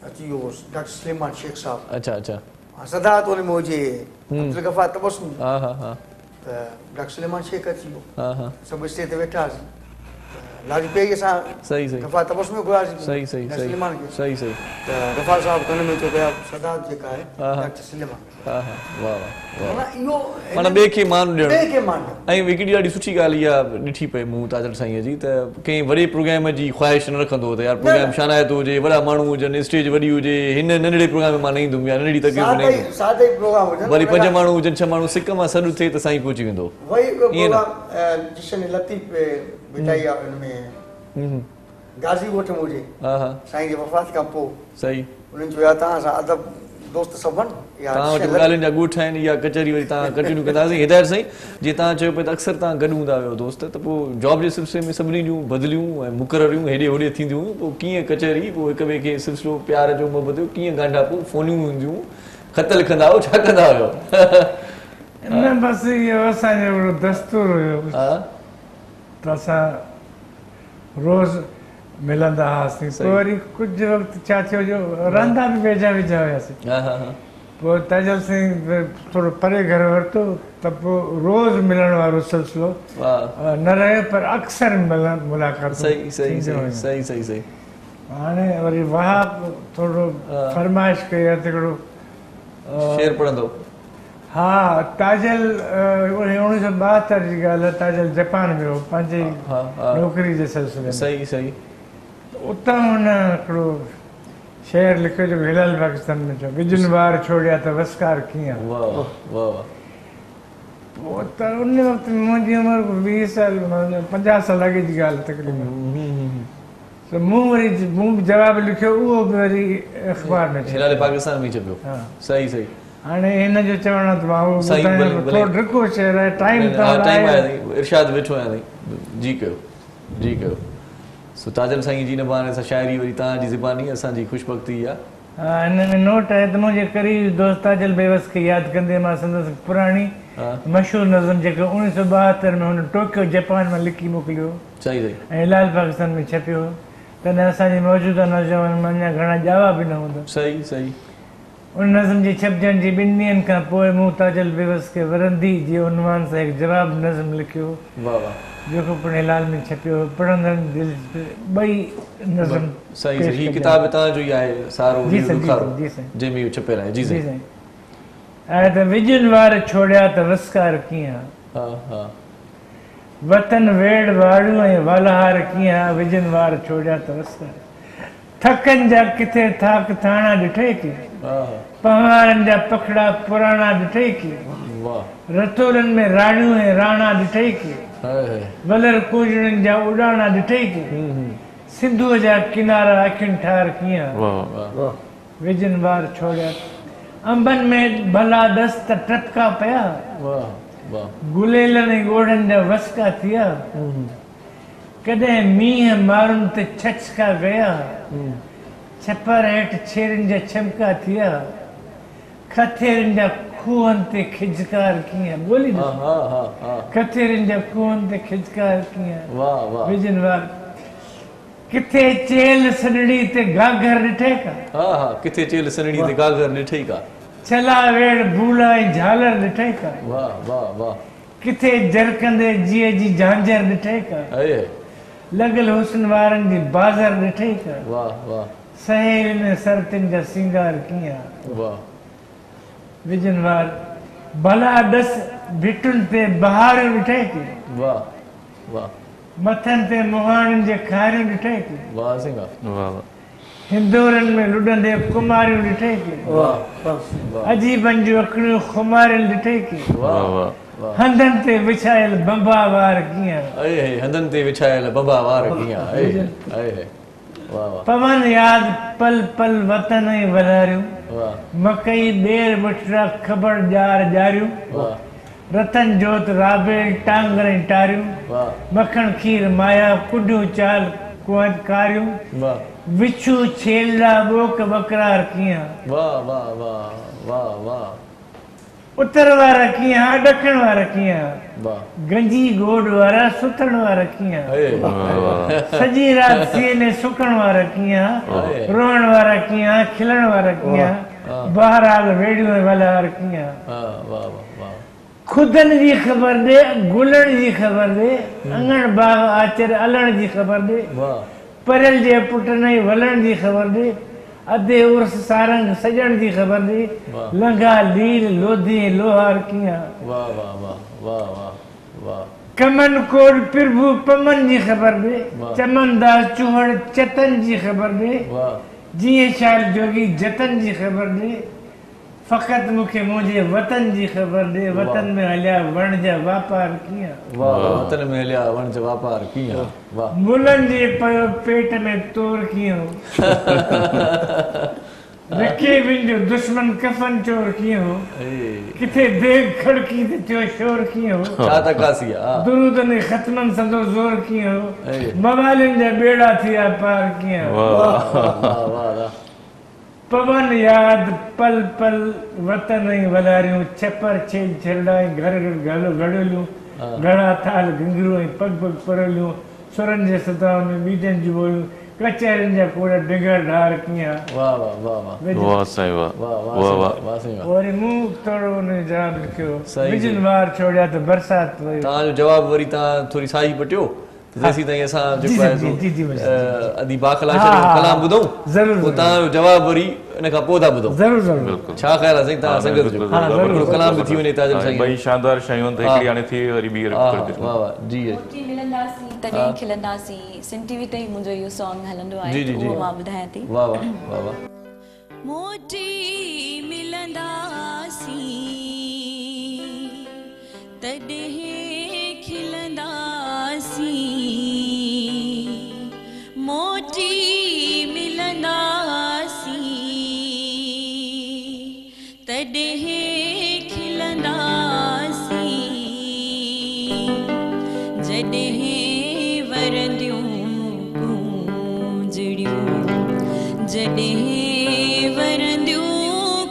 [SPEAKER 6] اچي ويو هو ڊاڪٽر سليمان شيخ صاحب.
[SPEAKER 2] اڇا اڇا.
[SPEAKER 6] صدارت ان ۾ هجي عبدالغفار تبسم.
[SPEAKER 2] ها ها ها.
[SPEAKER 6] ته ڊاڪٽر سليمان شيخ اچي ويو.
[SPEAKER 2] ها ها.
[SPEAKER 6] سڀ اسٽيج تي ويٺا هئاسين. لاجو پيئي اسان
[SPEAKER 2] صحيح صحيح.
[SPEAKER 6] غفار تبسم کي گهرايوسين.
[SPEAKER 2] صحيح صحيح
[SPEAKER 6] ڊاڪٽر سليمان کي.
[SPEAKER 2] صحيح صحيح.
[SPEAKER 6] ته غفار صاحب ڪن ۾ چيو ته يار صدارت جيڪا آهي ڊاڪٽر سليمان.
[SPEAKER 2] ها ها واه واه واه
[SPEAKER 6] معنيٰ اهو
[SPEAKER 2] معنيٰ ٻئي کي مان ڏيڻ.
[SPEAKER 6] ٻئي کي مان ڏيڻ.
[SPEAKER 2] ۽ هڪڙي ڏاڍي سٺي ڳالهه اها ڏٺي پئي مون تاجل سائينء جي ته ڪنهن وڏي پروگرام جي خواهش نه رکندو هو ته يار پروگرام شانائتو هجي وڏا ماڻهو هجن اسٽيج وڏي هجي هن ننڍڙي پروگرام ۾ مان نه ايندم يا ننڍڙي تقريب ۾ نه ايندم.
[SPEAKER 6] سادا ئي پروگرام هجن.
[SPEAKER 2] وري پنج ماڻهو هجن ڇهه ماڻهو سڪ مان سڏ ٿئي ته سائين پهچي ويندو.
[SPEAKER 6] وري هڪڙو پروگرام جشن لطيف ڀٽائي آ ان ۾ غازي ڳوٺ ۾ هجي سائين جي وفات کان پوء
[SPEAKER 2] صحيح
[SPEAKER 6] انهن چيو يار توهان سان ادب دوست سڀ آهن
[SPEAKER 2] يا توهان وٽ ڳالهين جا ڳوٺ آهن اها ڪچهري وري توهان ڪنٽينيو ڪنداسين هدايت سائين جيئن توهان چيو پئي ته اڪثر توهان گڏ هوندا هيو دوست ته پوء جاب جي سلسلي ۾ سڀني جون بدليون ۽ مقرريون هيڏي هوڏي ٿينديون هيون پوء ڪيئن ڪچهري پوء هڪ ٻئي کي سلسلو پيار جو محبت جو ڪيئن ڳانڍاپو فونيون هونديون خط لکندا هئو ڇا ڪندا هيو.
[SPEAKER 3] نه بس اهو اسان جو هڪڙو دستور هيو ته اسان روز ملندا هئاسين پوء وري ڪجهه وقت ڇا ٿيو جو رهندا به ويجها ويجها هياسين پوء تاجل سائين ٿورو پري گهر ورتو ته پوء روز ملڻ وارو سلسلو نه رهيو پر اڪثر ملاقاتون ٿينديون هيون.
[SPEAKER 2] صحيح صحيح صحيح.
[SPEAKER 3] هاڻي وري وهاب ٿورو فرمائش ڪئي آهي ته هڪڙو
[SPEAKER 2] شعر پڙهندو.
[SPEAKER 3] ها تاجل 1972 جي ڳالهه آهي تاجل جپان ويو هو پنهنجي نوڪري جي سلسلي ۾
[SPEAKER 2] صحيح صحيح
[SPEAKER 3] اتان هن هڪڙو شعر لکيو جيڪو هلال پاڪستان ۾ ڇپيو وڄن وار ڇوڙيا ته وسڪار ڪيئن
[SPEAKER 2] واه واه واه
[SPEAKER 3] پوء ته ان وقت منهنجي عمر 20 سال 50 سال اڳي جي ڳالهه تقريبن ته مون وري مون به جواب لکيو اهو به وري اخبار ۾
[SPEAKER 2] ڇپيو. هلال پاڪستان ۾ ڇپيو. صحيح صحيح.
[SPEAKER 3] هاڻي هن جو چوڻ آهي ته مان اهو ٻڌايان ٿو ٿورو ڊگهو شعر آهي ٽائيم
[SPEAKER 2] ته ٽائيم آهي سائين ارشاد ويٺو آهيان سائين جي ڪيو جي ڪيو سو تاجل سائين جي ان بهاني سان شاعري وري توهان جي زباني اسان جي خوش بختي آ.
[SPEAKER 3] ها هن ۾ نوٽ آهي ته منهنجي قريبي دوست تاجل بيوس کي ياد ڪندي مان سندس هڪ پراڻي مشهور نظم جيڪو 1972 ۾ هن ٽوڪيو جپان مان لکي موڪليو هو
[SPEAKER 2] صحيح صحيح.
[SPEAKER 3] ۽ هلال پاڪستان ۾ ڇپيو هو تڏهن اسان جي موجوده نوجوانن مان اڃا گهڻا ڄاوا به نه هوندا.
[SPEAKER 2] صحيح صحيح.
[SPEAKER 3] ان نظم جي ڇپجڻ جي ٻن ڏينهن کان پوء مون تاجل بيوس کي ورندي جي عنوان سان هڪ جواب نظم لکيو
[SPEAKER 2] واه واه.
[SPEAKER 3] جيڪو پڻ هلال ۾ ڇپيو هو. پڙهندڙن جي دلچسپي ٻئي نظم
[SPEAKER 2] صحيح
[SPEAKER 3] پيش
[SPEAKER 2] صحيح هي
[SPEAKER 3] ڪجن
[SPEAKER 2] ڪتاب
[SPEAKER 3] ٿا.
[SPEAKER 2] توهان جو ئي آهي سارو
[SPEAKER 3] جي
[SPEAKER 2] ريء
[SPEAKER 3] سائين جي
[SPEAKER 2] ڏکارو
[SPEAKER 3] سائين جي سائين.
[SPEAKER 2] جنهن ۾ اهو ڇپيل آهي جي
[SPEAKER 3] جي
[SPEAKER 2] سائين.
[SPEAKER 3] سائين. آهي ته وڄن وار ڇوڙيا ته وسڪار ڪيئن ها.
[SPEAKER 2] ها ها.
[SPEAKER 3] وطن ويڙهه واڙيون ۽ والهار ڪيئن ها وڄن وار ڇوڙيا ته وسڪار ٿڪن جا ڪٿي ٿاڪ ٿاڻا ڏٺئي ڪي پنهوارن جا پکڙا پراڻا ڏٺئي ڪي رتولن ۾ راڻيون ۽ راڻا ڏٺئي ڪي ولر ڪوجڻين جا اڏاڻا ڏٺئي ڪي سنڌوء جا ڪنارا اکين ٺار ڪيئن ها وڄن وار ڇوڙيا انبن ۾ ڀلا ڏس ته ٽپڪا پيا گليلن ۽ ڳوڙهن جا وسڪا ٿيا. ڪڏهن مينهن مارن تي ڇڇڪا ڪيا. ڇپر هيٺ ڇيرين جا ڇمڪا ٿيا. کٿيرين جا کوهن تي کجڪار ڪيئن. ٻولي ڏسو. کٿيرين جا کوهن تي کجڪار ڪيئن. وڄن وار. ڪٿي چيلهه سنهڙي تي گهاگهر ڏٺئي ڪا.
[SPEAKER 2] ڪٿي چيلهه سنهڙي تي گهاگهر ڏٺئي ڪا.
[SPEAKER 3] ڇلا ويڙهه بولا ۽ جهالر ڏٺئي ڪا.
[SPEAKER 2] واه واه واه.
[SPEAKER 3] ڪٿي جرڪندي جيء جي جهانجهر ڏٺئي ڪا.
[SPEAKER 2] هئي هئي.
[SPEAKER 3] لڳل حسن وارن جي بازر ڏٺئي ڪا.
[SPEAKER 2] واه واه.
[SPEAKER 3] सहेल में सरतिन जा सिंगार कीअं।
[SPEAKER 2] वाह।
[SPEAKER 3] विजनवार भला ॾस भिटुनि ते बहारियूं ॾिठई की।
[SPEAKER 2] वाह वाह।
[SPEAKER 3] मथनि ते मुहाणनि जे खारियूं ॾिठई की।
[SPEAKER 2] वाह साईं वाह
[SPEAKER 4] वाह वाह।
[SPEAKER 3] हिंदूरनि में लुॾंदे कुमारियूं ॾिठई की।
[SPEAKER 2] वाह वाह।
[SPEAKER 3] अजीबनि जूं अखियूं ख़ुमारियल ॾिठई की।
[SPEAKER 2] वाह वाह।
[SPEAKER 3] हंधनि ते विछायल बंबा वार कीअं।
[SPEAKER 2] अए हंधनि ते विछायल बंबा वार कीअं। अए अए वाह वाह।
[SPEAKER 3] पवन याद पल पल वतन ऐं वधारियूं।
[SPEAKER 2] वाह।
[SPEAKER 3] मकई ॿेर मिठड़ा खबर ॼार ॼारियूं।
[SPEAKER 2] वाह।
[SPEAKER 3] रतन जोत राबेल टांगर ऐं टारियूं।
[SPEAKER 2] वाह।
[SPEAKER 3] मखण खीर माया कुॾियूं चाल कारियूं।
[SPEAKER 2] वाह।
[SPEAKER 3] विछू छेलड़ा ॿोक बकरार कीअं।
[SPEAKER 2] वाह वाह वाह वाह वाह।
[SPEAKER 3] उत्तर वारा कीअं ॾखण वारा कीअं।
[SPEAKER 2] वाह।
[SPEAKER 3] गंजी गोड वारा सुथण वारा कीअं। सॼी राति सीअ में सुकण वारा कीअं। रोअण वारा कीअं खिलण वारा कीअं। बहरहाल वेड़ियूं ऐं वल्हार कीअं।
[SPEAKER 2] वाह वाह वाह।
[SPEAKER 3] खुदनि जी ख़बर ॾे गुलण जी ख़बर ॾे। अंगण बाग़ आचर अलण जी ख़बर ॾे। परल जे पुटनि ऐं वलण जी ख़बर ॾे। अधे उर्स सारंग सॼण जी ख़बर ॾे। लंघा लील लोधी ऐं लोहार कीअं।
[SPEAKER 2] वाह वाह वाह वाह वाह वाह।
[SPEAKER 3] कमन कोड प्रभु पमन जी ख़बर ॾे। चमनदास चूहड़ चतन जी ख़बर ॾे। जीअं शाल जोगी जतन जी ख़बर ॾे। फ़क़ति मूंखे मुंहिंजे वतन जी ख़बर ॾे। वतन में हलिया वण जा वापार कीअं।
[SPEAKER 2] वाह। वतन में हलिया वण जा वापार कीअं। वाह।
[SPEAKER 3] मुलनि जे पियो पेट में तोर कीअं। रखे ॿिनि जो दुश्मन कफन चोर कीअं। किथे देग खड़की ते थियो शोर कीअं।
[SPEAKER 2] छा तकासी आहे।
[SPEAKER 3] दुरूदनि ऐं ख़तमनि संदो ज़ोर कीअं। मवालियुनि जा ॿेड़ा थिया पार कीअं।
[SPEAKER 2] वाह वाह।
[SPEAKER 3] पवन याद पल पल वतन ऐं वलारियूं। छपर छेल छेलड़ा ऐं घर घड़ेलियूं। घड़ा थाल घुंघरू ऐं पग पग परोलियूं। सुरनि जे सदाउनि में ॿीजनि जूं बोलियूं। कचहरियुनि जा कोड़ डिंगर ढार कीअं।
[SPEAKER 2] वाह वाह वाह वाह
[SPEAKER 4] वाह साईं वाह वाह वाह वाह साईं वाह।
[SPEAKER 3] वरी मूं थोरो उन जवाब लिखियो। विजन वार छोड़िया त बरसाति वई।
[SPEAKER 2] तव्हांजो जवाबु वरी तव्हां थोरी साही पटियो जेसीं ताईं असां जेको आहे सो अदी बाखला शरीफ़ कलाम ॿुधूं
[SPEAKER 3] ज़रूर।
[SPEAKER 2] पोइ तव्हांजो जवाबु वरी इन खां पोइ था ॿुधूं।
[SPEAKER 3] ज़रूर ज़रूर।
[SPEAKER 2] छा ख़्याल आहे साईं तव्हां संगत जो? हिकिड़ो कलाम बि थी वञे ताजल साईं।
[SPEAKER 4] ॿई शानदार शयूं आहिनि त हिकिड़ी हाणे थी वरी ॿी
[SPEAKER 2] वाह वाह। जी
[SPEAKER 5] मोटी मिलंदासीं तॾहिं खिलंदासीं। सिंध टीवी ते ई मुंहिंजो इहो सॉन्ग हलंदो आहे, उहो मां ॿुधायां थी।
[SPEAKER 2] वाह वाह वाह वाह।
[SPEAKER 1] मोटी मिलंदासीं तॾहिं खिलंदासीं। मोटी मिलंदासीं तॾहिं खिलंदासीं। जॾहिं वरंदियूं कूंजड़ियूं। जॾहिं वरंदियूं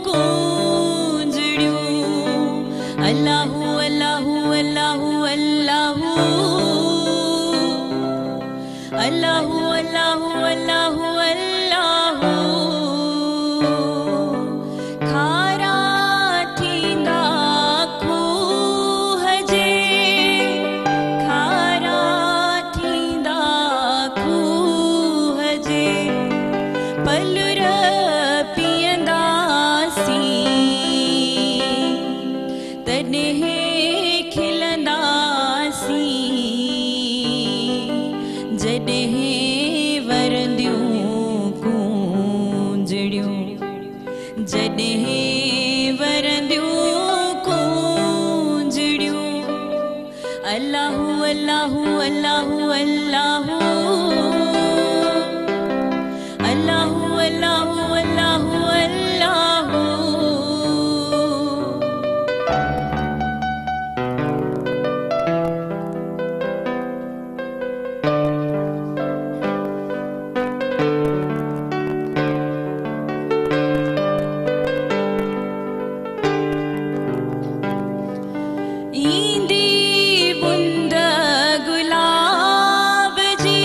[SPEAKER 1] कूंजड़ियूं। अल्लाहू अल्लाहू अल्लाहू अल्लाहू अल्लाहू अल्लाहू अल्लाहू अल्लाहू। खारा थींदा खूह जे। खारा थींदा खूह जे। पलर पीअंदासीं तॾहिं खिलंदासीं। जॾहिं वरंदियूं कूंजड़ियूं। जॾहिं वरंदियूं कूंजड़ियूं। अल्लाहू अल्लाहू अल्लाहू अल्लाहू अल्लाहू अल्लाहू अल्लाहू अल्लाहू। ईंदी बूंद गुलाब जी।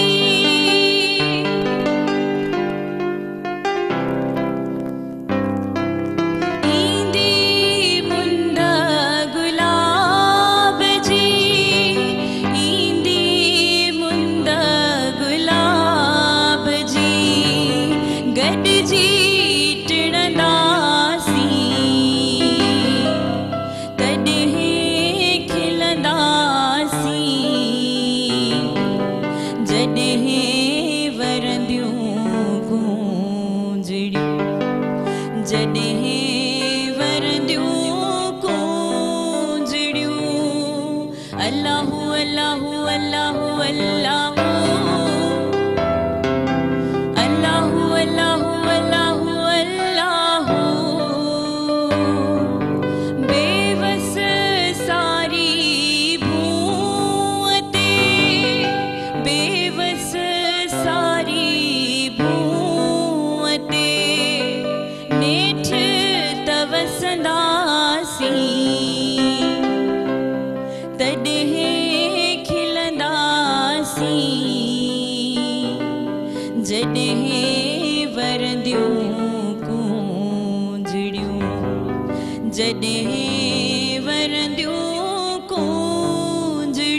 [SPEAKER 5] جڏهن ورنديون ڪونجڙيون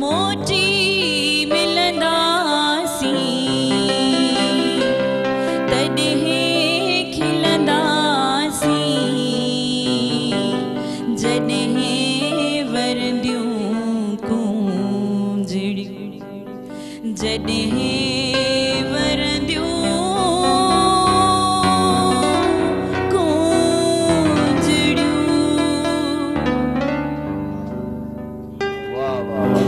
[SPEAKER 5] موٽي ملنداسين تڏهن کلنداسين جڏهن ورنديون ڪونجڙيون جڏهن ورنديون ڪونجڙيون.
[SPEAKER 2] واه واه واه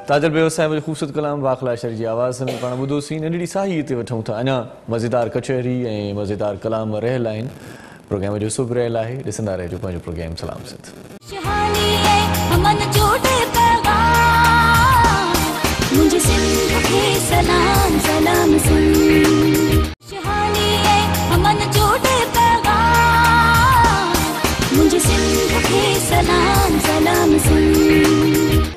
[SPEAKER 2] تاجل بيوس صاحب جو خوبصورت ڪلام باک لاشاري جي آواز ۾ پاڻ ٻڌوسين. ننڍڙي ساهي هتي وٺون ٿا. اڃا مزيدار ڪچهري ۽ مزيدار ڪلام رهيل آهن. پروگرام جو حصو به رهيل آهي. ڏسندا رهجو پنهنجو پروگرام سلام سنڌ.
[SPEAKER 1] خوشحالي ۽ امن جو ڏي پيغام منهنجي سنڌ کي سلام سلام سنڌ. خوشحالي ۽ امن جو ڏي پيغام منهنجي سنڌ کي سلام سلام سنڌ.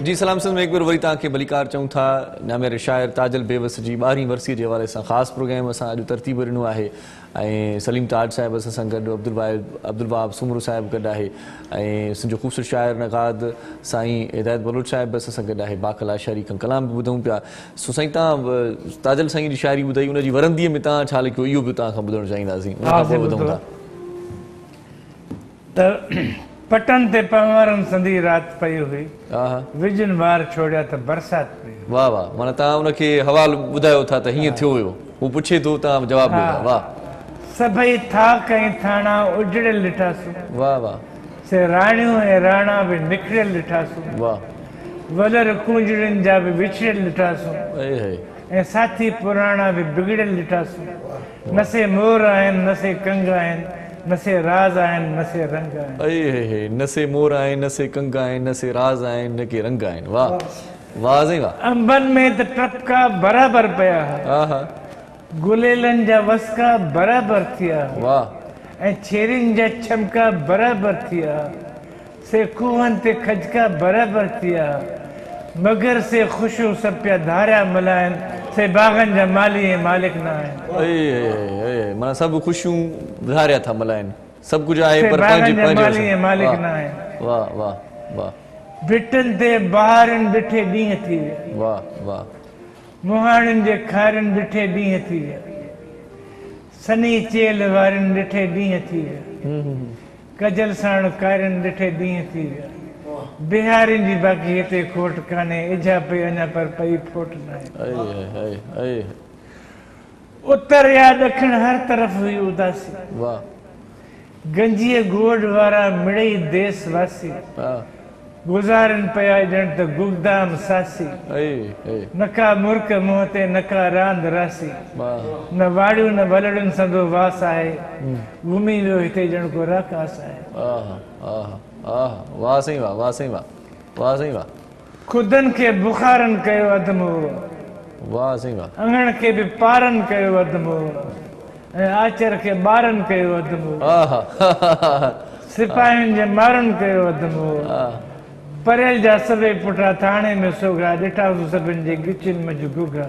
[SPEAKER 2] جي سلام سنڌ ۾ هڪ ڀيرو وري توهان کي ڀليڪار چئون ٿا. نامياري شاعر تاجل بيوس جي ٻارهين ورسيء جي حوالي سان خاص پروگرام اسان اڄ ترتيب ڏنو آهي. ۽ سليم تاج صاحب اسان سان گڏ عبدالوهاب سومرو صاحب گڏ آهي ۽ سنڌ جو خوبصورت شاعر نقاد سائين هدايت بلوچ صاحب به اسان سان گڏ آهي باک لاشاري کان ڪلام به ٻڌون پيا سو سائين توهان تاجل سائين جي شاعري ٻڌائي ان جي ورنديء ۾ توهان ڇا لکيو اهو به توهان کان ٻڌڻ چاهينداسين ان کان پوء ٻڌون ٿا.
[SPEAKER 3] ته پٽن تي پنهوارن سندي رات پئي هئي، وڄن وار ڇوڙيا ته برسات پئي هئي.
[SPEAKER 2] واه واه معنيٰ توهان ان کي حوال ٻڌايو ٿا ته هيئن ٿيو هيو هو پڇي ٿو توهان جواب ڏيو ٿا واه.
[SPEAKER 3] سڀئي ٿاڪ ۽ ٿاڻا اجڙيل ڏٺاسون.
[SPEAKER 2] واه واه.
[SPEAKER 3] سي راڻيون ۽ راڻا به نکڙيل ڏٺاسون.
[SPEAKER 2] واه.
[SPEAKER 3] ولر ڪونجڙين جا به وڇڙيل ڏٺاسون.
[SPEAKER 2] اي هي.
[SPEAKER 3] ۽ ساٿي پراڻا به بگڙيل ڏٺاسون. نه سي مور آهن نه سي ڪنگ آهن نه سي راز آهن نه سي رنگ آهن.
[SPEAKER 2] اي هي هي نه سي مور آهن نه سي ڪنگ آهن نه سي راز آهن نه ڪي رنگ آهن واه واه سائين واه.
[SPEAKER 3] انبن ۾ ته ٽپڪا برابر پيا ها.
[SPEAKER 2] آها.
[SPEAKER 3] گليلن جا وسڪا برابر ٿيا ها.
[SPEAKER 2] واه.
[SPEAKER 3] ۽ ڇيرين جا ڇمڪا برابر ٿيا ها. سي کوهن تي کجڪا برابر ٿيا ها. مگر سي خوشيون سڀ پيا ڌاريا ملهائن، سي باغن جا مالهي ۽ مالڪ نه آهن.
[SPEAKER 2] اي اي اي اي معنيٰ سڀ خوشيون ڌاريا ٿا ملهائن، سڀ ڪجهه آهي
[SPEAKER 3] سي
[SPEAKER 2] پر پنهنجي
[SPEAKER 3] باغن جا
[SPEAKER 2] پنهنجي
[SPEAKER 3] مالهي ۽ مالڪ نه آهن.
[SPEAKER 2] واه واه واه.
[SPEAKER 3] ڀٽن تي بهارين ڏٺي ڏينهن ٿي ويا.
[SPEAKER 2] واه واه.
[SPEAKER 3] مهاڻين جي کارين ڏٺي ڏينهن ٿي ويا. سنهي چيلهه وارين ڏٺي ڏينهن ٿي ويا. ڪجل ساڻ ڪارين ڏٺي ڏينهن ٿي ويا. بهارين جي باقي هتي کوٽ ڪانهي، اجها پئي اڃا پر پئي ڦوٽ ناهي. اتر يا ڏکڻ هر طرف هئي اداسي. گنجيء گوڏ وارا مڙئي ديس واسي. گذارين پيا ڄڻ ته گگدام ساسي. نه ڪا مرڪ منهن تي نه ڪا راند راسي. نه واڙيون نه ولڙين سندو واس آهي. گهمي ويو هتي ڄڻ ڪو راڪاس آهي.
[SPEAKER 2] واه سائين واه واه سائين واه واه سائين واه.
[SPEAKER 3] خدن کي بخارن ڪيو اڌ مئو.
[SPEAKER 2] واه سائين واه.
[SPEAKER 3] اڱڻ کي به پارن ڪيو اڌ مئو. ۽ آچر کي ٻارن ڪيو اڌ مئو. سپاهين جي مارن ڪيو اڌ مئو. پريل جا سڀئي پٽا ٿاڻي ۾ سوگها، ڏٺاسون سڀن جي ڳچين منجهه گهگها.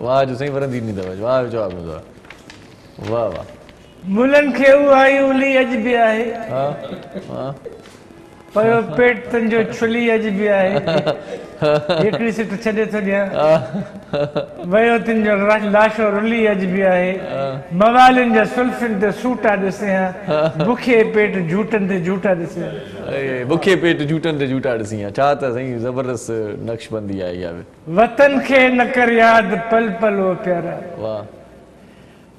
[SPEAKER 2] واه جو سائين ورندي ڏني اٿو، واه جو جواب ڏنو اٿو، واه واه.
[SPEAKER 3] ملن کي اها ئي الي اڄ به آهي. پيو پيٽ تن جو ڇلي اڄ به آهي. هڪڙي سٽ ڇڏي ٿو ڏيان. ويو تن جو لاشو رلي اڄ به آهي. موالين جا سلفين تي سوٽا ڏسين ها. بکئي پيٽ جهوٽن تي جهوٽا ڏسين ها.
[SPEAKER 2] بکئي پيٽ جهوٽن تي جهوٽا ڏسين ها. ڇا ته سائين زبردست نقشبندي آهي اها به.
[SPEAKER 3] وطن کي نه ڪر ياد پل پل او پيارا.
[SPEAKER 2] واه.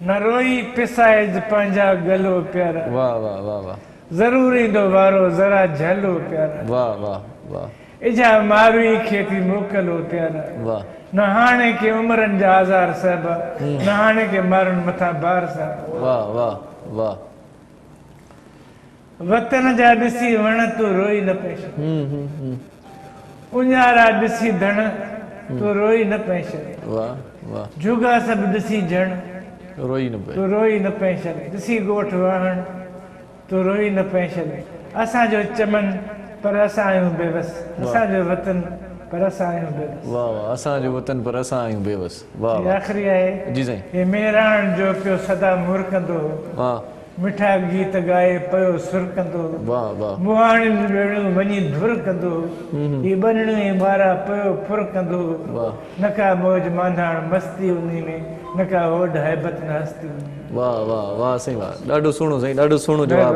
[SPEAKER 3] نه روئي پسائج پنهنجا ڳل او پيارا.
[SPEAKER 2] واه واه واه واه.
[SPEAKER 3] ضرور ايندو وارو ذرا جهل او پيارا.
[SPEAKER 2] واه واه واه.
[SPEAKER 3] اجها ماروي کي ٿي موڪل او پيارا.
[SPEAKER 2] واه.
[SPEAKER 3] نه هاڻي ڪي عمرن جا آزار سهبا. نه هاڻي ڪي مارن مٿان بار سهبا.
[SPEAKER 2] واه واه واه.
[SPEAKER 3] وطن جا ڏسي وڻ تون روئي نه پئين. اڃارا ڏسي ڌڻ تون روئي نه پئين.
[SPEAKER 2] واه واه.
[SPEAKER 3] جهڳا سڀ ڏسي جهڻ
[SPEAKER 2] روئي نه پئين.
[SPEAKER 3] تون روئي نه پئين. ڏسي ڳوٺ واهڻ تون روئي نه پئين. اسان جو چمن پر اسان آهيون بيوس. اسان جو وطن پر اسان آهيون بيوس.
[SPEAKER 2] واه واه اسان جو وطن پر اسان آهيون بيوس. واه
[SPEAKER 3] هي
[SPEAKER 2] واه.
[SPEAKER 3] آخري آهي.
[SPEAKER 2] جي سائين.
[SPEAKER 3] هي مهراڻ جو پيو سدا مرڪندو هو.
[SPEAKER 2] واه.
[SPEAKER 3] مٺا گيت ڳائي پيو سر ڪندو مهاڻين جون ٻيڙيون وڃي ڌر ڪندو هي ٻنڙيون ۽ ٻارا پيو ڦر ڪندو نه ڪا موج مانڌاڻ مستي انهي ۾ نه ڪا هوڏ هيبت نه هستي انهي ۾.
[SPEAKER 2] واه واه واه سائين واه ڏاڍو سهڻو سائين ڏاڍو سهڻو جواب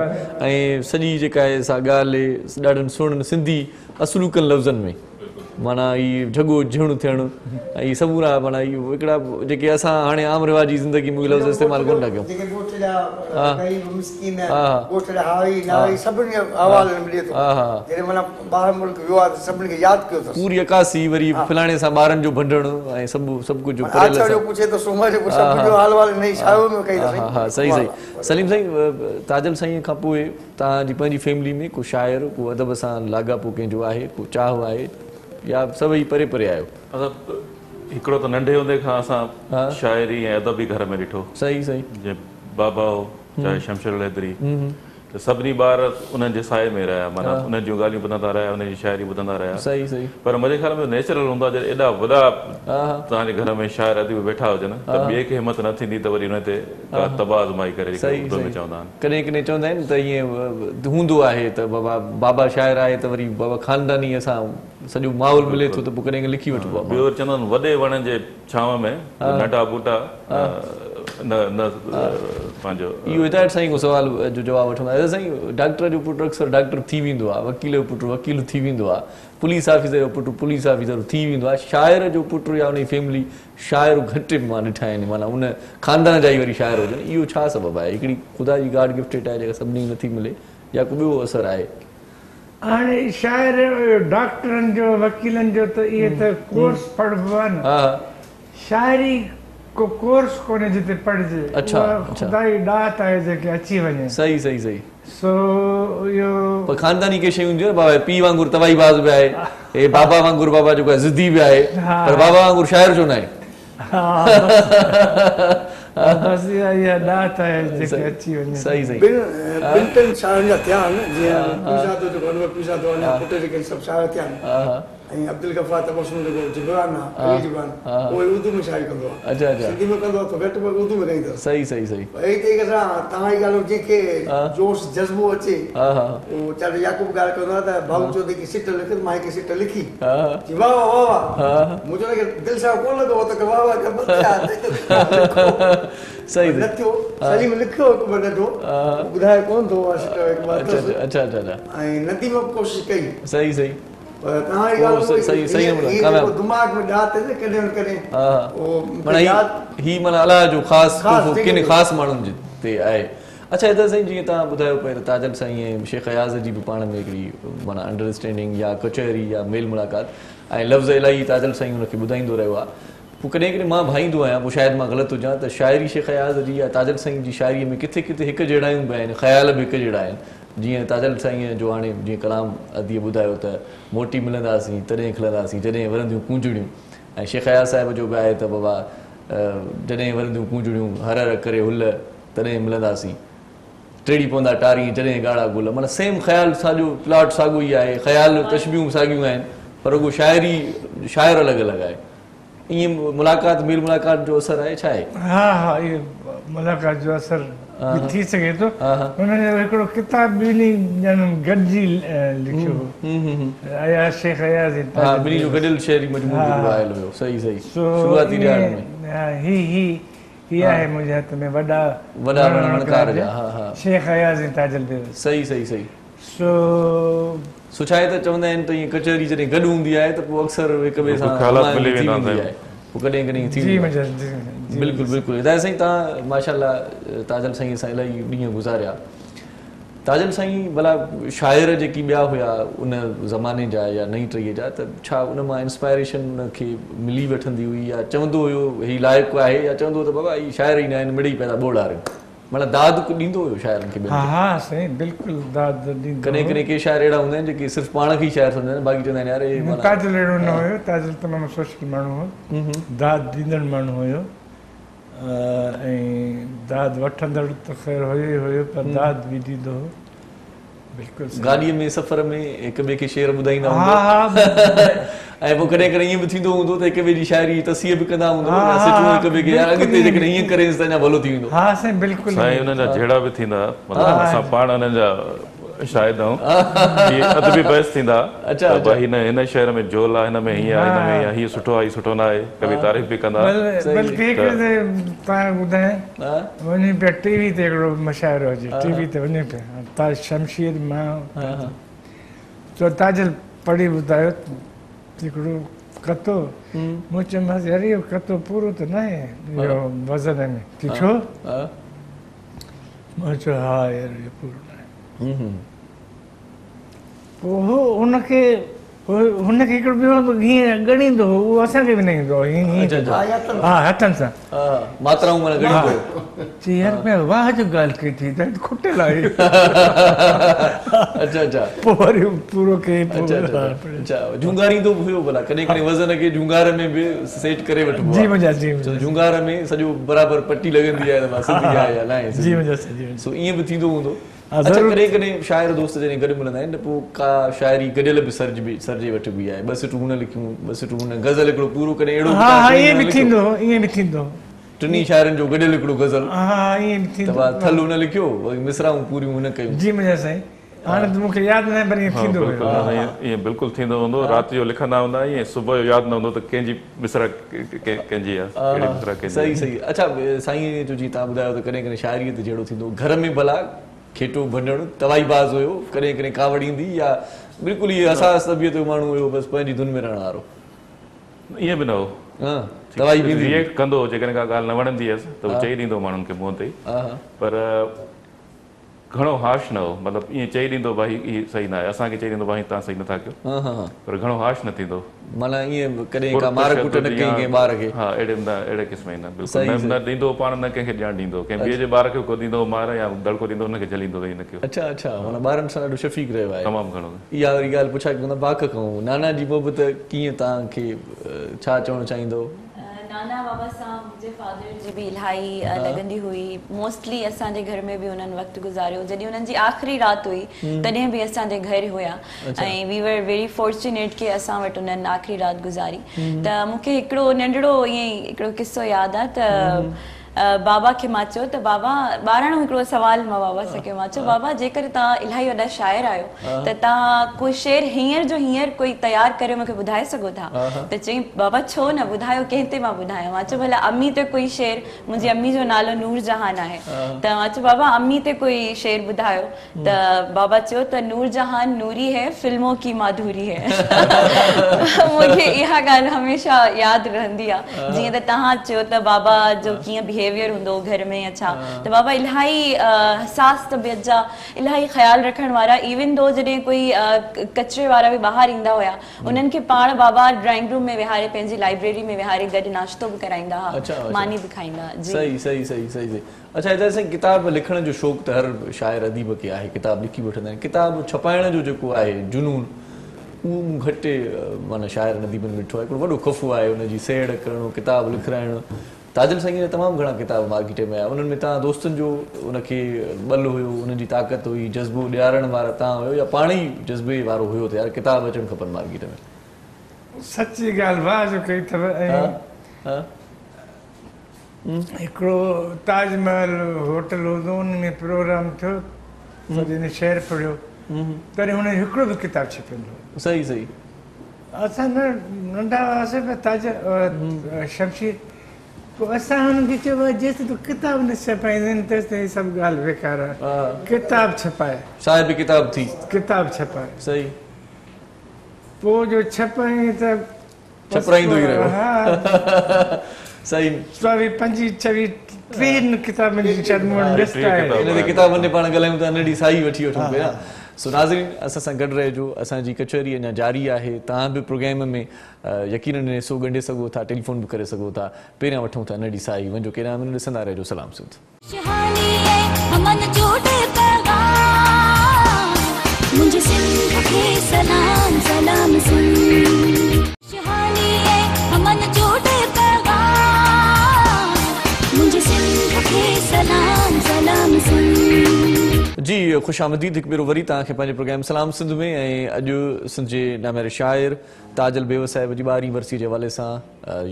[SPEAKER 2] ۽ سڄي جيڪا آهي سا ڳالهه ڏاڍن سهڻن سنڌي اصلوڪن لفظن ۾. معنيٰ هي جهڳو جهڻ ٿيڻ ۽ سمورا معنيٰ اهي هڪڙا جيڪي اسان هاڻي عام رواجي زندگي ۾ اهي لفظ استعمال ڪونه ٿا ڪيون.
[SPEAKER 6] جيڪي ڳوٺ جا غريب مسڪين ڳوٺ جا هاري ناري سڀني جو احوال هن ۾ ملي ٿو. جڏهن معنيٰ ٻاهر ملڪ ويو آهي ته سڀني کي ياد ڪيو اٿس.
[SPEAKER 2] پوري عڪاسي وري فلاڻي سان ٻارن جو ڀنڊڻ ۽ سڀ سڀ ڪجهه
[SPEAKER 6] پريل سان. آچر جو پڇي ٿو سومر جو پڇي سڀني جو حال احوال هن جي شاعري ۾ ڪئي اٿس.
[SPEAKER 2] ها ها صحيح صحيح سليم سائين تاجل سائين کان پوء توهان جي پنهنجي فيملي ۾ ڪو شاعر، ڪو ادب سان لاڳاپو ڪنهن جو آهي، ڪو چاهه آهي يا سڀئي پري پري آهيو؟
[SPEAKER 4] اسان هڪڙو ته ننڍي هوندي کان اسان شاعري ۽ ادب ئي گهر ۾ ڏٺو.
[SPEAKER 2] صحيح صحيح.
[SPEAKER 4] جيئن بابا هو چاهي شمشير الحيدري ته سڀني ٻار انهن جي سائي ۾ رهيا معنيٰ انهن جون ڳالهيون ٻڌندا رهيا انهن جي شاعري ٻڌندا رهيا.
[SPEAKER 2] صحيح صحيح.
[SPEAKER 4] پر منهنجي خيال ۾ نيچرل هوندو آهي جڏهن ايڏا وڏا توهان جي گهر ۾ شاعر اديب ويٺا هجن ته ٻئي کي همت نه ٿيندي ته وري انهن تي ڪا طبع آزمائي ڪري جيڪي اردو ۾ چوندا آهن.
[SPEAKER 2] ڪڏهن ڪڏهن چوندا آهن ته ائين هوندو آهي ته بابا بابا شاعر آهي ته وري بابا خانداني اسان سڄو ماحول ملي ٿو ته پوء ڪڏهن ڪڏهن لکي وٺبو آهي.
[SPEAKER 4] ٻيو وري چوندا آهن وڏي وڻ جي ڇانو ۾ ننڍا ٻوٽا نه نه پنهنجو.
[SPEAKER 2] اهو هدايت سائين کان سوال جو جواب وٺندا. هدايت سائين ڊاڪٽر جو پٽ اڪثر ڊاڪٽر ٿي ويندو آهي، وڪيل جو پٽ وڪيل ٿي ويندو آهي، پوليس آفيسر جو پٽ پوليس آفيسر ٿي ويندو آهي، شاعر جو پٽ يا ان جي فيملي شاعر گهٽ مان ڏٺا آهن معنيٰ ان خاندان جا ئي وري شاعر هجن اهو ڇا سبب آهي هڪڙي خدا جي گاڊ گفٽيڊ آهي جيڪا سڀني کي نٿي ملي يا ڪو ٻيو اثر آهي.
[SPEAKER 3] هاڻي شاعر ڊاڪٽرن جو وڪيلن جو ته اهي ته ڪورس پڙهبو آهي نه شاعري ڪو ڪورس ڪونهي جتي پڙهجي اها خدائي ڏات آهي جيڪي اچي وڃي.
[SPEAKER 2] صحيح صحيح صحيح.
[SPEAKER 3] سو اهو.
[SPEAKER 2] پر خانداني ڪي شيون هونديون آهن بابا پيء وانگر توائي باز به آهي هي بابا وانگر بابا جيڪو آهي ضدي به آهي پر بابا وانگر شاعر ڇو ناهي.
[SPEAKER 3] بس اها اها ڏات آهي جيڪي اچي وڃي.
[SPEAKER 2] صحيح صحيح.
[SPEAKER 6] ٻن ٻن ٽن شاعرن جا ٿيا آهن جيئن پيرزادو جيڪو انور پيرزادو آهي ان جا پٽ جيڪي سڀ شاعر ٿيا آهن. ۽ عبدالغفار تبسم جيڪو جبران آ علي جبران اهو اردو ۾ شاعري ڪندو آ
[SPEAKER 2] اچها اچها
[SPEAKER 6] سنڌي ۾ ڪندو آ ٿورو گهٽ پر اردو ۾ ڪئي اٿس
[SPEAKER 2] صحيح صحيح صحيح
[SPEAKER 6] اهڙي طريقي سان توهان جي ڳالهه جنهن کي جوش جذبو اچي اهو چاچو يعقوب ڳالهه ڪندو آ ته ڀائو چيو ته هڪ سٽ لک ته مان هڪ سٽ لکي چي واه واه واه واه مون چيو هن کي دل سان ڪونه لڳو هو ته واه واه ڪر بس
[SPEAKER 2] صحيح
[SPEAKER 6] نه ٿيو سليم لکيو هڪ ٻه ننڍو ٻڌايو ڪونه ٿو اها سٽ هڪ ٻه اٿس
[SPEAKER 2] اچها اچها اچها
[SPEAKER 6] ۽ نديم به ڪوشش ڪئي
[SPEAKER 2] صحيح صحيح
[SPEAKER 6] پر توهان جي ڳالهه
[SPEAKER 2] صحيح صحيح
[SPEAKER 6] هي جيڪو دماغ ۾ ڏات آهي نه ڪڏهن نه ڪڏهن اهو
[SPEAKER 2] ياد هي معنيٰ الله جو خاص تحفو ڪن خاص ماڻهن جي تي آهي اڇا ادا سائين جيئن توهان ٻڌايو پئي ته تاجل سائين ۽ شيخ اياز جي به پاڻ ۾ هڪڙي معنيٰ انڊراسٽينڊنگ يا ڪچهري يا ميل ملاقات ۽ لفظ الاهي تاجل سائين ان کي ٻڌائيندو رهيو آهي پوء ڪڏهن ڪڏهن مان ڀائيندو آهيان پوء شايد مان غلط هجان ته شاعري شيخ اياز جي يا تاجل سائين جي شاعري ۾ ڪٿي ڪٿي هڪ جهڙايون به آهن خيال به هڪ جهڙا آهن جيئن تاجل سائينء جو هاڻي جيئن ڪلام اديء ٻڌايو ته موٽي ملنداسين تڏهن کلنداسين جڏهن ورنديون ڪونجڙيون ۽ شيخ اياز صاحب جو به آهي ته بابا جڏهن ورنديون ڪونجڙيون هر هر ڪري هل تڏهن ملنداسين ٽيڙي پوندا ٽارين جڏهن ڳاڙها گل معنيٰ سيم خيال ساڳيو پلاٽ ساڳيو ئي آهي خيال تشبيهون ساڳيون آهن پر رڳو شاعري شاعر الڳ الڳ آهي ائين ملاقات ميل ملاقات جو اثر آهي ڇا آهي؟
[SPEAKER 3] ها ها اهو ملاقات جو اثر به ٿي سگهي ٿو. هن جو هڪڙو ڪتاب ٻنهي ڄڻن گڏجي لکيو هو. اياز شيخ اياز ۽
[SPEAKER 2] تاجل ها ٻنهي جو گڏيل شعري مجموعو به آيل هيو صحيح صحيح شروعاتي ڏهاڙن ۾.
[SPEAKER 3] هي هي هي آهي منهنجي هٿ ۾ وڏا
[SPEAKER 2] وڏا وڻ وڻڪار جا ها ها
[SPEAKER 3] شيخ اياز ۽ تاجل بيوس.
[SPEAKER 2] صحيح صحيح صحيح.
[SPEAKER 3] سو.
[SPEAKER 2] سو ڇا آهي ته چوندا آهن ته ائين ڪچهري جڏهن گڏ هوندي آهي ته پوء اڪثر هڪ ٻئي سان
[SPEAKER 4] خيالات ملي
[SPEAKER 2] ٿي
[SPEAKER 4] ويندا
[SPEAKER 2] ويندي
[SPEAKER 4] آهن.
[SPEAKER 2] آهي پوء ڪڏهن ڪڏهن ٿي
[SPEAKER 3] جي
[SPEAKER 2] ويندو
[SPEAKER 3] منهنجا
[SPEAKER 2] آهي.
[SPEAKER 3] جي جي
[SPEAKER 2] بلڪل بلڪل هدايت سائين توهان ماشاء الله تاجل سائين سان الاهي ڏينهن گذاريا تاجل سائين ڀلا شاعر جيڪي ٻيا هيا ان زماني جا يا نئين ٽهيء جا ته ڇا ان مان انسپائريشن ان کي ملي وٺندي هئي يا چوندو هيو هي لائق آهي يا چوندو هو ته بابا هي شاعر ئي نه آهن مڙئي پيا ٿا ٻوڙ هارين. معنيٰ داد ڪو ڏيندو هيو شاعرن کي ٻين
[SPEAKER 3] کي. ها ها سائين بلڪل داد ڏيندو هو.
[SPEAKER 2] ڪڏهن ڪڏهن ڪي شاعر اهڙا هوندا آهن جيڪي صرف پاڻ کي ئي شاعر سمجهندا آهن باقي چوندا آهن يار هي
[SPEAKER 3] معنيٰ. تاجل اهڙو نه هيو تاجل تمام سوشل ماڻهو هو داد ڏيندڙ ماڻهو هيو ۽ داد وٺندڙ ته خير هيو ئي هيو پر داد به ڏيندو هو. بلڪل.
[SPEAKER 2] گاڏيء ۾ سفر ۾ هڪ ٻئي کي شعر ٻڌائيندا
[SPEAKER 3] هوندؤ
[SPEAKER 2] ۽ پوء ڪڏهن ڪڏهن ائين به ٿيندو هوندو ته هڪ ٻئي جي شاعري جي تصحيح به ڪندا هوندؤ يا سٽون هڪ ٻئي کي يار اڳتي جيڪڏهن هيئن ڪرينس ته اڃا ڀلو ٿي ويندو.
[SPEAKER 3] ها سائين بلڪل.
[SPEAKER 4] سائين انهن جا جهيڙا به ٿيندا مطلب اسان پاڻ انهن جا شاهد آهيون هي ادبي بحث ٿيندا ته ڀائي هن هن شعر ۾ جهول آهي هن ۾ هيئن آهي هن ۾ هيئن آهي هي سٺو آهي هي سٺو نه آهي ڪڀي تعريف به ڪندا.
[SPEAKER 3] بلڪه هڪڙي دفعي توهان کي ٻڌايان وڃون پيا ٽي وي تي هڪڙو مشاعرو هجي ٽي وي تي وڃون پيا تاج شمشير مان چيو تاجل پڙهي ٻڌايو هڪڙو قطعو مون چيومانس يار اهو قطعو پورو ته ناهي اهو وزن ۾ چي ڇو مون چيو ها يار اهو پورو ناهي پوء هو هن کي هن کي هڪڙو ٻيو هوندو هيئن ڳڻيندو هو اهو اسان کي به نه ايندو هو هيئن هيئن ها هٿن سان
[SPEAKER 2] ماترائون معنيٰ ڳڻيندو هو.
[SPEAKER 3] چي يار پيا واهه جو ڳالهه ڪئي ٿي ته کٽل آهي.
[SPEAKER 2] اڇا اڇا.
[SPEAKER 3] پوء وري پورو ڪيائين پوء
[SPEAKER 2] اڇا اڇا اڇا جهونگاريندو به هيو ڀلا ڪڏهن ڪڏهن وزن کي جهونگار ۾ به سيٽ ڪري وٺبو
[SPEAKER 3] آهي. جي منهنجا جي منهنجا.
[SPEAKER 2] جهونگار ۾ سڄو برابر پٽي لڳندي آهي ته ڀا سنڌي آهي يا ناهي
[SPEAKER 3] سنڌي. جي منهنجا جي منهنجا.
[SPEAKER 2] سو ائين به ٿيندو هوندو. اڇا ڪڏهن ڪڏهن شاعر دوست جڏهن گڏ ملندا آهن ته پوء ڪا شاعري گڏيل به سرجبي سرجي وٺبي آهي ٻه سٽون هن لکيون ٻه سٽون هن غزل هڪڙو پورو ڪڏهن اهڙو به
[SPEAKER 3] ها ها ائين به ٿيندو هو ائين به ٿيندو هو
[SPEAKER 2] ٽنهي شاعرن جو گڏيل هڪڙو غزل
[SPEAKER 3] ها ها ائين به ٿيندو
[SPEAKER 2] ته ڀا ٿل هن لکيو وري مصراعون پوريون هن ڪيون.
[SPEAKER 3] جي منهنجا سائين هاڻي ته مون کي ياد ناهي پر ائين ٿيندو هيو.
[SPEAKER 4] بلڪل ائين بلڪل ٿيندو هوندو رات جو لکندا هوندا ائين صبح جو ياد نه هوندو ته ڪنهن جي مصرع ڪنهن جي آهي ڪهڙي مصرع ڪنهن جي
[SPEAKER 2] صحيح صحيح اڇا سائين جو جيئن توهان ٻڌايو ته ڪڏهن ڪڏهن شاعريء تي جهيڙو ٿيندو هو گهر ۾ ڀلا کيٽو ڀنڊڻ توائي باز هيو ڪڏهن ڪڏهن ڪاوڙ ايندي يا بلڪل ئي حساس طبيعت جو ماڻهو هيو بس پنهنجي ڌن ۾ رهڻ وارو.
[SPEAKER 4] ائين به نه هو.
[SPEAKER 2] توائي به ايندي هئي.
[SPEAKER 4] ريئيڪٽ ڪندو هو جيڪڏهن ڪا ڳالهه نه وڻندي هيس ته هو چئي ڏيندو هو ماڻهن کي منهن تي ئي پر گهڻو هارش نه هو مطلب ائين چئي ڏيندو ڀائي هي صحيح نه آهي اسان کي چئي ڏيندو ڀائي توهان صحيح نٿا ڪيو پر گهڻو هارش نه ٿيندو.
[SPEAKER 2] معنيٰ ائين ڪڏهن ڪا مار ڪٽ نه ڪئي ڪنهن ٻار کي.
[SPEAKER 4] ها اهڙي نه اهڙي قسم جي نه بلڪل نه ڏيندو هو پاڻ نه ڪنهن کي ڏيڻ ڏيندو هو ڪنهن ٻئي جي ٻار کي ڪو ڏيندو هو مار يا دڙڪو ڏيندو هو ان کي جهليندو ته ائين نه ڪيو.
[SPEAKER 2] اڇا اڇا معنيٰ ٻارن سان ڏاڍو شفيق رهيو آهي.
[SPEAKER 4] تمام گهڻو.
[SPEAKER 2] اها وري ڳالهه پڇا ڪيون ٿا باک کان نانا جي محبت ڪيئن توهان کي ڇا چوڻ چاهيندو.
[SPEAKER 5] نانا بابا سان منهنجي فادر جي به الاهي لڳندي هئي موسٽلي اسان جي گهر ۾ به انهن وقت گذاريو جڏهن انهن جي آخري رات هئي تڏهن به اسان جي گهر هيا ۽ وي ور ويري فارچونيٽ ڪي اسان وٽ انهن آخري رات گذاري ته مون کي هڪڙو ننڍڙو ائين ئي هڪڙو قصو ياد آ ته بابا کي مان چيو ته بابا ٻاراڻو هڪڙو سوال مان بابا سان ڪيو مان چيو بابا جيڪر توهان الاهي وڏا شاعر آهيو ته توهان ڪو شعر هينئر جو هينئر ڪوئي تيار ڪري مون کي ٻڌائي سگهو ٿا ته چيائين بابا ڇو نه ٻڌايو ڪنهن تي مان ٻڌايان مان چيو ڀلا امي تي ڪوئي شعر منهنجي امي جو نالو نور جهان آهي ته مان چيو بابا امي تي ڪوئي شعر ٻڌايو ته بابا چيو ته نور جهان نوري هي فلمون ڪي ماڌوري هي مون کي اها ڳالهه هميشه ياد رهندي آ جيئن ته توهان چيو ته بابا جو ڪيئن بيهيويئر هوندو هو گهر ۾ يا ڇا ته بابا الاهي حساس طبيعت جا الاهي خيال رکڻ وارا ايون دو جڏهن ڪوئي ڪچري وارا به ٻاهر ايندا هيا انهن کي پاڻ بابا ڊرائنگ روم ۾ ويهاري پنهنجي لائبريري ۾ ويهاري گڏ ناشتو به ڪرائيندا ها ماني به کائيندا ها جي.
[SPEAKER 2] صحيح صحيح صحيح صحيح اڇا اعجاز سائين ڪتاب لکڻ جو شوق ته هر شاعر اديب کي آهي ڪتاب لکي به وٺندا آهن ڪتاب ڇپائڻ جو جيڪو آهي جنون اهو مون گهٽ معنيٰ شاعرن اديبن ۾ ڏٺو آهي هڪڙو وڏو خفو آهي ان جي سهيڙ ڪرڻ ڪتاب لکرائڻ تاجل سائين جا تمام گهڻا ڪتاب مارڪيٽ ۾ آيا انهن ۾ توهان دوستن جو ان کي ٻل هيو انهن جي طاقت هئي جذبو ڏيارڻ وارا توهان هيو يا پاڻ ئي جذبي وارو هيو ته يار ڪتاب اچڻ کپن مارڪيٽ ۾.
[SPEAKER 3] سچي ڳالهه واهه جو ڪئي اٿو ۽ هڪڙو تاج محل هوٽل هوندو ان ۾ پروگرام ٿيو سڄي شعر پڙهيو تڏهن هن جو هڪڙو به ڪتاب ڇپيل هو.
[SPEAKER 2] صحيح صحيح.
[SPEAKER 3] اسان ننڍا هئاسين پر تاج شمشير پوء اسان هنن کي چيو بابا جيستائين تون ڪتاب نه ڇپائيندين تيستائين هي سڀ ڳالهه بيڪار آهي ڪتاب ڇپائي.
[SPEAKER 2] صاحب ڪتاب ٿي.
[SPEAKER 3] ڪتاب ڇپائي.
[SPEAKER 2] صحيح.
[SPEAKER 3] پوء جو ڇپائين ته
[SPEAKER 2] ڇپرائيندو ئي رهيو. صحيح.
[SPEAKER 3] چوويهه پنجويهه ڇويهه ٽيهن ڪتابن جي شايد مون وٽ لسٽ آهي.
[SPEAKER 2] ان تي ڪتابن تي پاڻ ڳالهايون ٿا ننڍي ساهي وٺي وٺون پيا. سو ناظرين اسان سان گڏ رهجو اسان جي ڪچهري اڃا جاري آهي توهان به پروگرام ۾ يقينن حصو ڳنڍي سگهو ٿا ٽيليفون به ڪري سگهو ٿا پهريان وٺون ٿا ننڍي ساهي وڃجو ڪيڏانهن به نه ڏسندا رهجو سلام سنڌ.
[SPEAKER 1] خوشحالي ۽ امن جو ڏي پيغام منهنجي سنڌ کي سلام سلام سنڌ. خوشحالي ۽ امن جو ڏي پيغام منهنجي سنڌ کي سلام سلام سنڌ.
[SPEAKER 2] جي خوش آمديد هڪ ڀيرو وري توهان کي پنهنجي پروگرام سلام سنڌ ۾ ۽ اڄ سنڌ جي نامياري شاعر تاجل بيوس صاحب جي ٻارهين ورسي جي حوالي سان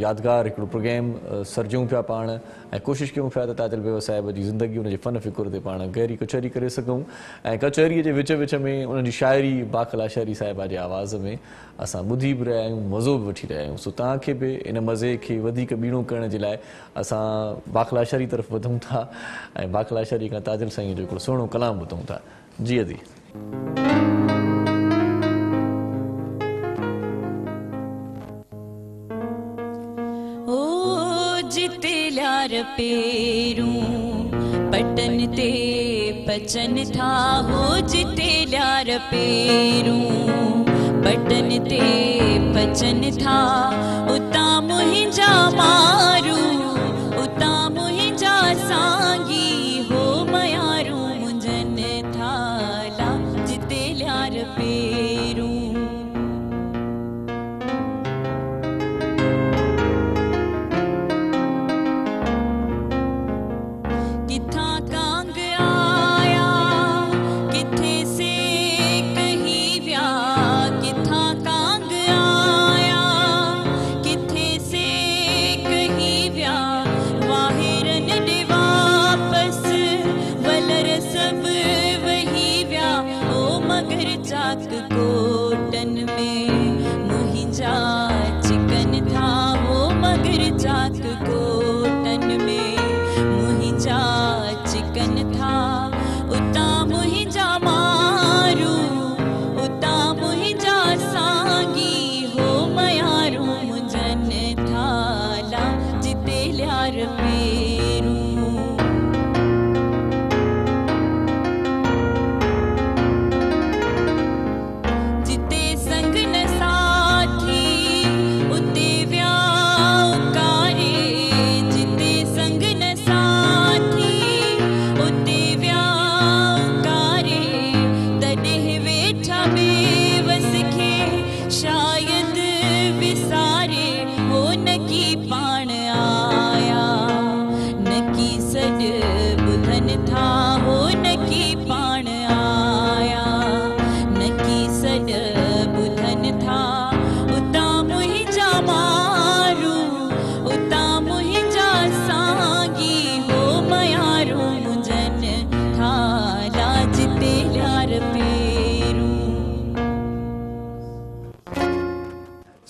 [SPEAKER 2] يادگار هڪڙو پروگرام سرجيون پيا پاڻ ۽ ڪوشش ڪيون پيا ته تاجل بيوس صاحب جي زندگي ان جي فن فڪر تي پاڻ گهري ڪچهري ڪري سگهون ۽ ڪچهري جي وچ وچ ۾ انهن جي شاعري باک لاشاري صاحبه جي آواز ۾ اسان ٻڌي به رهيا آهيون مزو به وٺي رهيا آهيون سو توهان کي به ان مزي کي وڌيڪ ٻيڻو ڪرڻ جي لاء اسان باک لاشاري طرف وڌون ٿا ۽ باک لاشاري کان تاجل سائينء جو هڪڙو سهڻو ڪلام ٻڌون ٿا. جي ادي.
[SPEAKER 5] او جتي لار پيرون پٽن تي پچن ٿا هو جتي لار پيرون پٽن تي پچن ٿا اتان منهنجا مارو اتان منهنجا سانگي هو ميارون منجهن ٿا لا جتي لار پيرون. ڪٿان ڪانگ آيا، ڪٿي سي ڪهي ويا، ڪٿان ڪانگ آيا، ڪٿي سي ڪهي ويا، واهيرن ڏي واپس، ولر سڀ وهي ويا، او مگر چاڪ ڪوٽن ۾ منهنجا چڪن ٿا، او مگر چاڪ ڪوٽن ۾ منهنجا چڪن ٿا، اتان منهنجا مارو، اتان منهنجا سانگي، هو ميارون منجهن ٿا لا جتي ليار پيرون. جتي سنگ نه ساٿي، اتي ويا اڪاري، جتي سنگ نه ساٿي، اتي ويا اڪاري، تڏهن ويٺا بيوس کي شايد وساري، هو نڪي پاڻ آيا، نڪي سڏ ٻڌن ٿا، هو نڪي پاڻ آيا، نڪي سڏ ٻڌن ٿا، اتان منهنجا مارو، اتان منهنجا سانگي، هو ميارون منجهن ٿا لا جتي لار پيرون.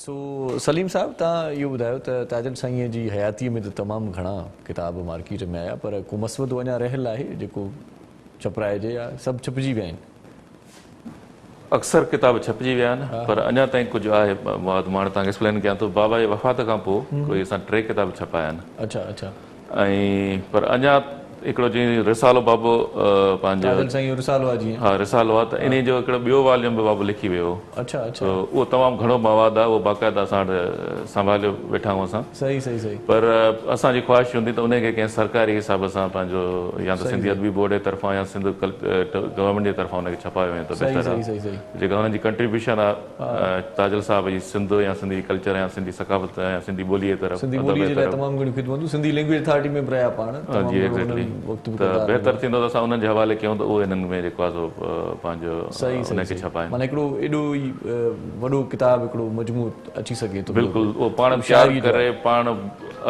[SPEAKER 2] سو سليم صاحب توهان اهو ٻڌايو ته تاجل سائينء جي حياتيء ۾ ته تمام گهڻا ڪتاب مارڪيٽ ۾ آيا پر ڪو مسودو اڃا رهيل آهي جيڪو ڇپرائجي يا سڀ ڇپجي ويا آهن؟
[SPEAKER 4] اڪثر ڪتاب ڇپجي ويا آهن پر اڃا تائين ڪجهه آهي مواد مان هاڻي توهان کي ايڪسپلين ڪيان ٿو بابا جي وفات کان پوء ڪوئي اسان ٽي ڪتاب ڇپايا آهن.
[SPEAKER 2] اڇا اڇا.
[SPEAKER 4] ۽ پر اڃا هڪڙو جيئن رسالو بابو پنهنجو
[SPEAKER 2] تاجل سائين جو رسالو آ جيئن.
[SPEAKER 4] ها رسالو آ ته انهي جو هڪڙو ٻيو واليوم به بابو لکي ويو هو.
[SPEAKER 2] اڇا اڇا.
[SPEAKER 4] سو اهو تمام گهڻو مواد آ اهو باقاعده اسان وٽ سنڀاليو ويٺا آهيون اسان.
[SPEAKER 2] صحيح صحيح صحيح.
[SPEAKER 4] پر اسان جي خواهش هوندي ته انهي کي ڪنهن سرڪاري حساب سان پنهنجو يا ته سنڌي ادبي بورڊ جي طرفان يا سنڌ گورنمينٽ جي طرفان ان کي ڇپايو وڃي ته بهتر آ.
[SPEAKER 2] صحيح صحيح صحيح.
[SPEAKER 4] جيڪا انهن جي ڪنٽريبيوشن آ تاجل صاحب جي سنڌ يا سنڌي ڪلچر يا سنڌي ثقافت يا سنڌي ٻوليء جي طرف
[SPEAKER 2] سنڌي ٻوليء جي لاء تمام گهڻيون خدمتون سنڌي لينگويج اٿارٽي ۾ به رهيا پاڻ تمام
[SPEAKER 4] جي ايگزيڪٽلي
[SPEAKER 2] وقت به
[SPEAKER 4] ته بهتر ٿيندو ته اسان انهن جي حوالي ڪيون ته اهي انهن ۾ جيڪو آ سو پنهنجو ان کي ڇپائين.
[SPEAKER 2] معنيٰ هڪڙو ايڏو ئي وڏو ڪتاب هڪڙو مجموعو اچي سگهي ٿو.
[SPEAKER 4] بلڪل اهو پاڻ تيار ڪري پاڻ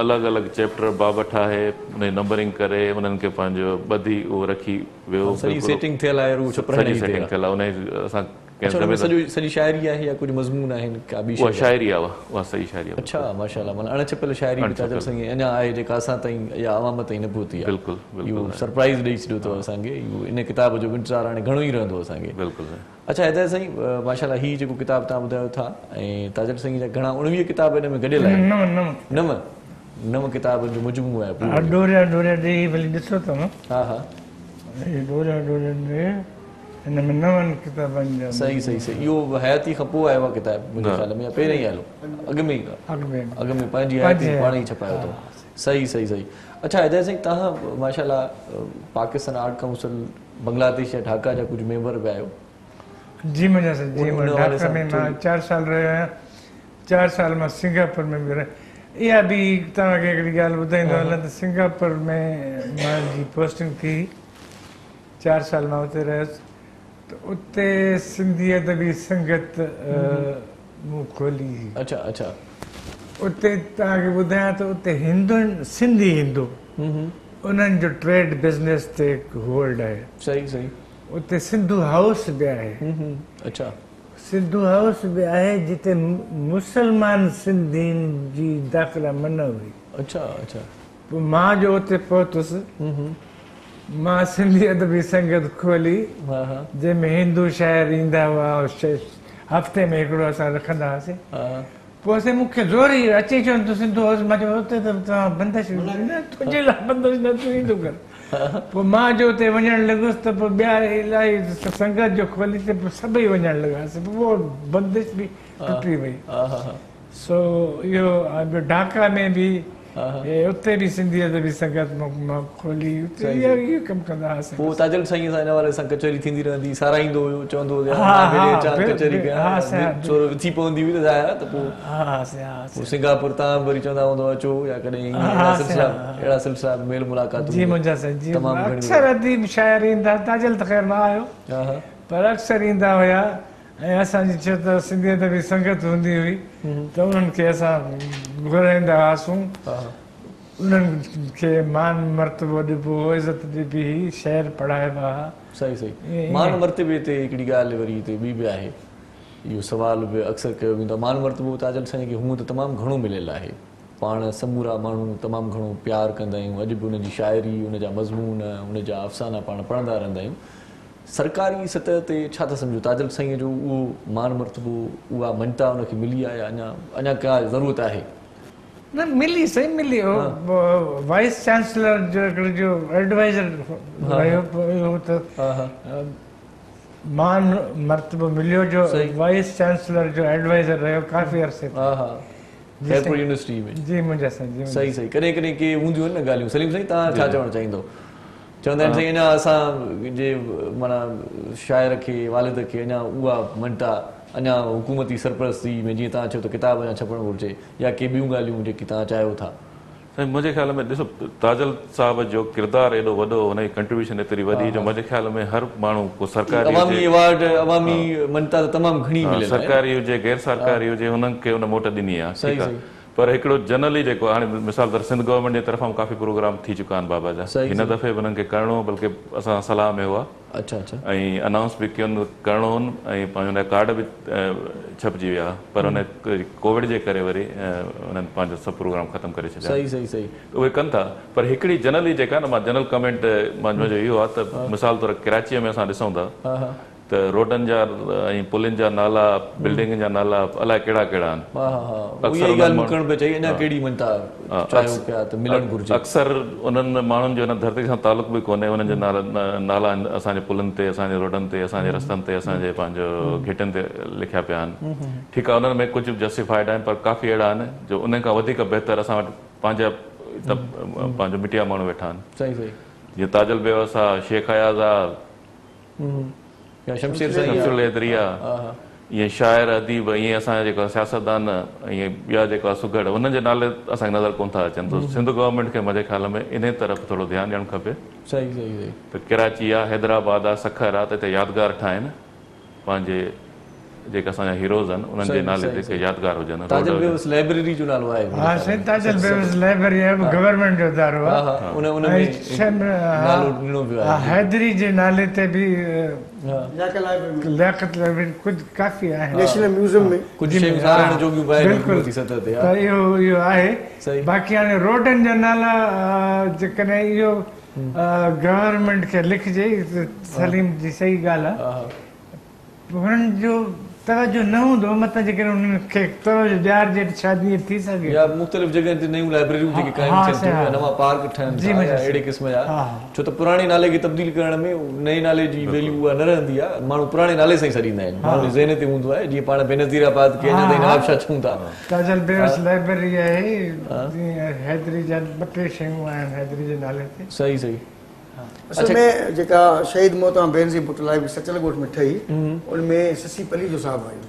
[SPEAKER 4] الڳ الڳ چيپٽر باب ٺاهي ان جي نمبرنگ ڪري انهن کي پنهنجو ٻڌي اهو رکي ويو
[SPEAKER 2] سڄي سيٽنگ ٿيل آهي رڳو ڇپرائڻ
[SPEAKER 4] سڄي سيٽنگ ٿيل آهي انهي اسان
[SPEAKER 2] ڪنهن ذميدار سڄو سڄي شاعري آهي يا ڪجهه مضمون آهن ڪا ٻي
[SPEAKER 4] شيء اها شاعري آهي اها سڄي شاعري آهي
[SPEAKER 2] اڇا ماشاءالله معنيٰ اڻ ڇپيل شاعري به تاجل سائين اڃا آهي جيڪا اسان تائين يا عوام تائين نه پهتي آهي
[SPEAKER 4] بلڪل بلڪل
[SPEAKER 2] اهو سرپرائز ڏئي ڇڏيو اٿو اسان کي اهو ان ڪتاب جو به انتظار هاڻي گهڻو ئي رهندو اسان کي
[SPEAKER 4] بلڪل سائين
[SPEAKER 2] اڇا هدايت سائين ماشاءالله هي جيڪو ڪتاب توهان ٻڌايو ٿا ۽ تاجل سائين جا گهڻا 19 ڪتاب ان ۾ گڏيل آهن
[SPEAKER 3] نو نو
[SPEAKER 2] نو نو ڪتابن جو مجموعو آهي
[SPEAKER 3] پورو ڏوريا ڏوريا ڏي ڀلي ڏسو ته
[SPEAKER 2] ها ها
[SPEAKER 3] هي ڏوريا ڏوريا ڏي هن ۾ نون ڪتابن جا
[SPEAKER 2] صحيح صحيح صحيح اهو حياتي کان پوء آيو آهي ڪتاب منهنجي خيال ۾ يا پهرين ئي آيل هو اڳ ۾ ئي اڳ ۾ پنهنجي حياتي پاڻ ئي ڇپايو اٿو صحيح صحيح صحيح اڇا هدايت سائين توهان ماشاءالله پاڪستان آرٽ ڪائونسل بنگلاديش يا ڍاڪا جا ڪجهه ميمبر به آهيو.
[SPEAKER 3] جي منهنجا سائين جي مان ڍاڪا ۾ مان 4 سال رهيو آهيان 4 سال مان سنگاپور ۾ به رهيو اها به توهان کي هڪڙي ڳالهه ٻڌائيندو هلان ته سنگاپور ۾ منهنجي پوسٽنگ ٿي. 4 سال مان اتي رهيس ته اتي سنڌي ادبي سنگت مون کولي هئي.
[SPEAKER 2] اڇا اڇا.
[SPEAKER 3] اتي توهان کي ٻڌايان ته اتي هندن سنڌي هندو انهن جو ٽريڊ بزنس تي هولڊ آهي.
[SPEAKER 2] صحيح صحيح.
[SPEAKER 3] اتي سنڌو هائوس به آهي.
[SPEAKER 2] اڇا.
[SPEAKER 3] سنڌو هائوس به آهي جتي مسلمان سنڌين جي داخلا منع هئي.
[SPEAKER 2] اڇا اڇا.
[SPEAKER 3] پوء مان جو اتي پهتس، مان سنڌي ادبي سنگت کولي، جنهن ۾ هندو شاعر ايندا هئا، هفتي ۾ هڪڙو اسان رکندا هئاسين. پوء سائين مون کي زوري اچي چون تون سنڌو هائوس، مان چيو اتي ته توهان بندش نه، تنهنجي لاء بندش نه، تون ايندو ڪر. پوء مان جو اتي وڃڻ لڳس ته پوء ٻيا الاهي سنگت جو کولي ته پوء سڀئي وڃڻ لڳاسين، پوء اها بندش به ٽٽي وئي. سو اهو ۽ ٻيو ڍاڪا ۾ به اتي به سنڌي ادبي سنگت مان کولي اتي اهو ڪم ڪندا هئاسين.
[SPEAKER 2] پوء تاجل سائينء سان ان حوالي سان ڪچهري ٿيندي رهندي هئي، ساراهيندو هيو، چوندو هو ته يار مان به هيڏي اچان ڪچهري ڪيان، ٿورو وٿي پوندي هئي ته ظاهر آهي ته پوء سنگاپور تان به وري چوندا هوندو اچو يا ڪڏهن ائين اهڙا سلسلا اهڙا سلسلا به ميل ملاقاتون
[SPEAKER 3] جي منهنجا سائين جي
[SPEAKER 2] تمام گهڻيون
[SPEAKER 3] اڪثر اديب شاعر ايندا تاجل ته خير نه آيو پر اڪثر ايندا هيا. ۽ اسان جي ڇو ته سنڌي ادبي سنگت هوندي هئي ته انهن کي اسان گهرائيندا هئاسون انهن کي مان مرتبو ڏبو هو عزت ڏبي هئي شعر پڙهائبا هئا.
[SPEAKER 2] صحيح صحيح مان مرتبي تي هڪڙي ڳالهه وري هتي ٻي به آهي اهو سوال به اڪثر ڪيو ويندو آهي مان مرتبو تاجل سائين کي هونء ته تمام گهڻو مليل آهي پاڻ سمورا ماڻهو تمام گهڻو پيار ڪندا آهيون اڄ به ان جي شاعري ان جا مضمون ان جا افسانا پاڻ پڙهندا رهندا آهيون سرڪاري سطح تي ڇا ٿا سمجهو تاجل سائينء جو اهو مان مرتبو اها مڃتا ان کي ملي آهي يا اڃا اڃا ڪا ضرورت آهي؟
[SPEAKER 3] نه ملي سائين ملي وائيس چانسلر جو هڪڙو جو ايڊوائيزر رهيو اهو ته مان مرتبو مليو جو وائيس چانسلر جو ايڊوائيزر رهيو ڪافي عرصي
[SPEAKER 2] تائين. خيرپور يونيورسٽي ۾.
[SPEAKER 3] جي منهنجا سائين جي.
[SPEAKER 2] صحيح صحيح ڪڏهن ڪڏهن ڪي هونديون آهن نه ڳالهيون سليم سائين توهان ڇا چوڻ چاهيندو چوندا آهن سائين اڃا اسان جي معنيٰ شاعر کي والد کي اڃا اها مڃتا اڃا حڪومتي سرپرستي ۾ جيئن توهان چيو ته ڪتاب اڃا ڇپڻ گهرجي يا ڪي ٻيون ڳالهيون جيڪي توهان چاهيو ٿا.
[SPEAKER 4] سائين منهنجي خيال ۾ ڏسو تاجل صاحب جو ڪردار ايڏو وڏو هن جي ڪنٽريبيوشن ايتري وڏي جو منهنجي خيال ۾ هر ماڻهو ڪو سرڪاري هجي
[SPEAKER 2] عوامي ايوارڊ عوامي مڃتا ته تمام گهڻي مليل آهي.
[SPEAKER 4] سرڪاري هجي غير سرڪاري هجي هنن کي ان موٽ ڏني آهي ٺيڪ آهي پر هڪڙو جنرلي جيڪو هاڻي مثال طور سنڌ گورنمينٽ جي طرفان به ڪافي پروگرام ٿي چڪا آهن بابا جا هن دفعي به انهن کي ڪرڻو هو بلڪه اسان سان صلاح ۾ هئا ۽ انائونس به ڪين ڪرڻو هن ۽ پنهنجو ان جا ڪارڊ به ڇپجي ويا پر ان ڪووڊ جي ڪري وري انهن پنهنجو سڀ پروگرام ختم ڪري ڇڏيا ته اهي ڪن ٿا پر هڪڙي جنرلي جيڪا نه مان جنرل ڪمينٽ منهنجو اهو آهي ته مثال طور ڪراچيء ۾ اسان ڏسون ٿا ته روڊن جا ۽ پلين جا نالا، بلڊنگن جا نالا الائي ڪهڙا ڪهڙا آهن.
[SPEAKER 2] ها ها ها اها ئي ڳالهه مون ڪرڻ پئي چاهي اڃا ڪهڙي مڃتا چاهيو پيا ته ملڻ گهرجي.
[SPEAKER 4] اڪثر انهن ماڻهن جو هن ڌرتي سان تعلق به ڪونهي انهن جا نالا اسان جي پلن تي اسان جي روڊن تي اسان جي رستن تي اسان جي پنهنجو گهٽين تي لکيا پيا آهن. ٺيڪ آهي انهن ۾ ڪجهه جسٽيفائيڊ آهن پر ڪافي اهڙا آهن جو انهن کان وڌيڪ بهتر اسان وٽ پنهنجا ته پنهنجو مٽيا ماڻهو ويٺا آهن.
[SPEAKER 2] صحيح صحيح.
[SPEAKER 4] جيئن تاجل بيوس آ، شيخ اياز آ.
[SPEAKER 2] يا شمشير سائين
[SPEAKER 4] شمشير الحيدري آ ائين شاعر اديب ائين اسان جا جيڪا سياستدان ائين ٻيا جيڪا سگهڙ انهن جي نالي اسان کي نظر ڪونه ٿا اچن ته سنڌ گورنمينٽ کي منهنجي خيال ۾ انهي طرف ٿورو ڌيان ڏيڻ کپي
[SPEAKER 2] صحيح صحيح صحيح
[SPEAKER 4] ته ڪراچي آ حيدرآباد آ سکر آ ته هتي يادگار ٺاهن پنهنجي جيڪي اسان جا هيروز آهن انهن جي نالي تي ڪي يادگار هجن روڊ
[SPEAKER 2] تاجل بيوس لائبريري جو نالو آهي
[SPEAKER 3] ها سائين تاجل بيوس لائبريري آهي گورنمينٽ جو ادارو آهي
[SPEAKER 2] ها ها ان ان ۾ نالو ڏنو ويو آهي
[SPEAKER 3] حيدري جي نالي تي به
[SPEAKER 6] لياقت لائبريري
[SPEAKER 3] لياقت لائبريري ڪجهه ڪافي آهن
[SPEAKER 6] نيشنل ميوزيم ۾
[SPEAKER 2] ڪجهه شيون ساراهڻ جوڳيون به آهن حڪومتي سطح تي
[SPEAKER 3] ته اهو اهو آهي باقي هاڻي روڊن جا نالا جيڪڏهن اهو گورنمينٽ کي لکجي سليم جي صحيح ڳالهه آهي هنن جو توجه نه هوندو متان جيڪڏهن انهن کي توجه ڏيارجي ته شايد ائين ٿي سگهي.
[SPEAKER 2] يا مختلف جڳهين تي نيون لائبريريون جيڪي قائم ٿين ٿيون يا نوان پارڪ ٺهن ٿا يا اهڙي قسم جا ڇو ته پراڻي نالي کي تبديل ڪرڻ ۾ نئين نالي جي ويليو اها نه رهندي آهي ماڻهو پراڻي نالي سان ئي سڏيندا آهن ماڻهن جي ذهن تي هوندو آهي جيئن پاڻ بينظير آباد کي اڃا تائين نواب شاهه چئون ٿا.
[SPEAKER 3] تاجل بيوس لائبريري آهي جيئن حيدري جا ٻه ٽي شيون آهن حيدري جي نالي تي.
[SPEAKER 2] صحيح صحيح.
[SPEAKER 6] اصل ۾ جيڪا شهيد محترمه بينظير ڀٽو لائبريري سچل ڳوٺ ۾ ٺهي ان ۾ سسي پليجو صاحب آيو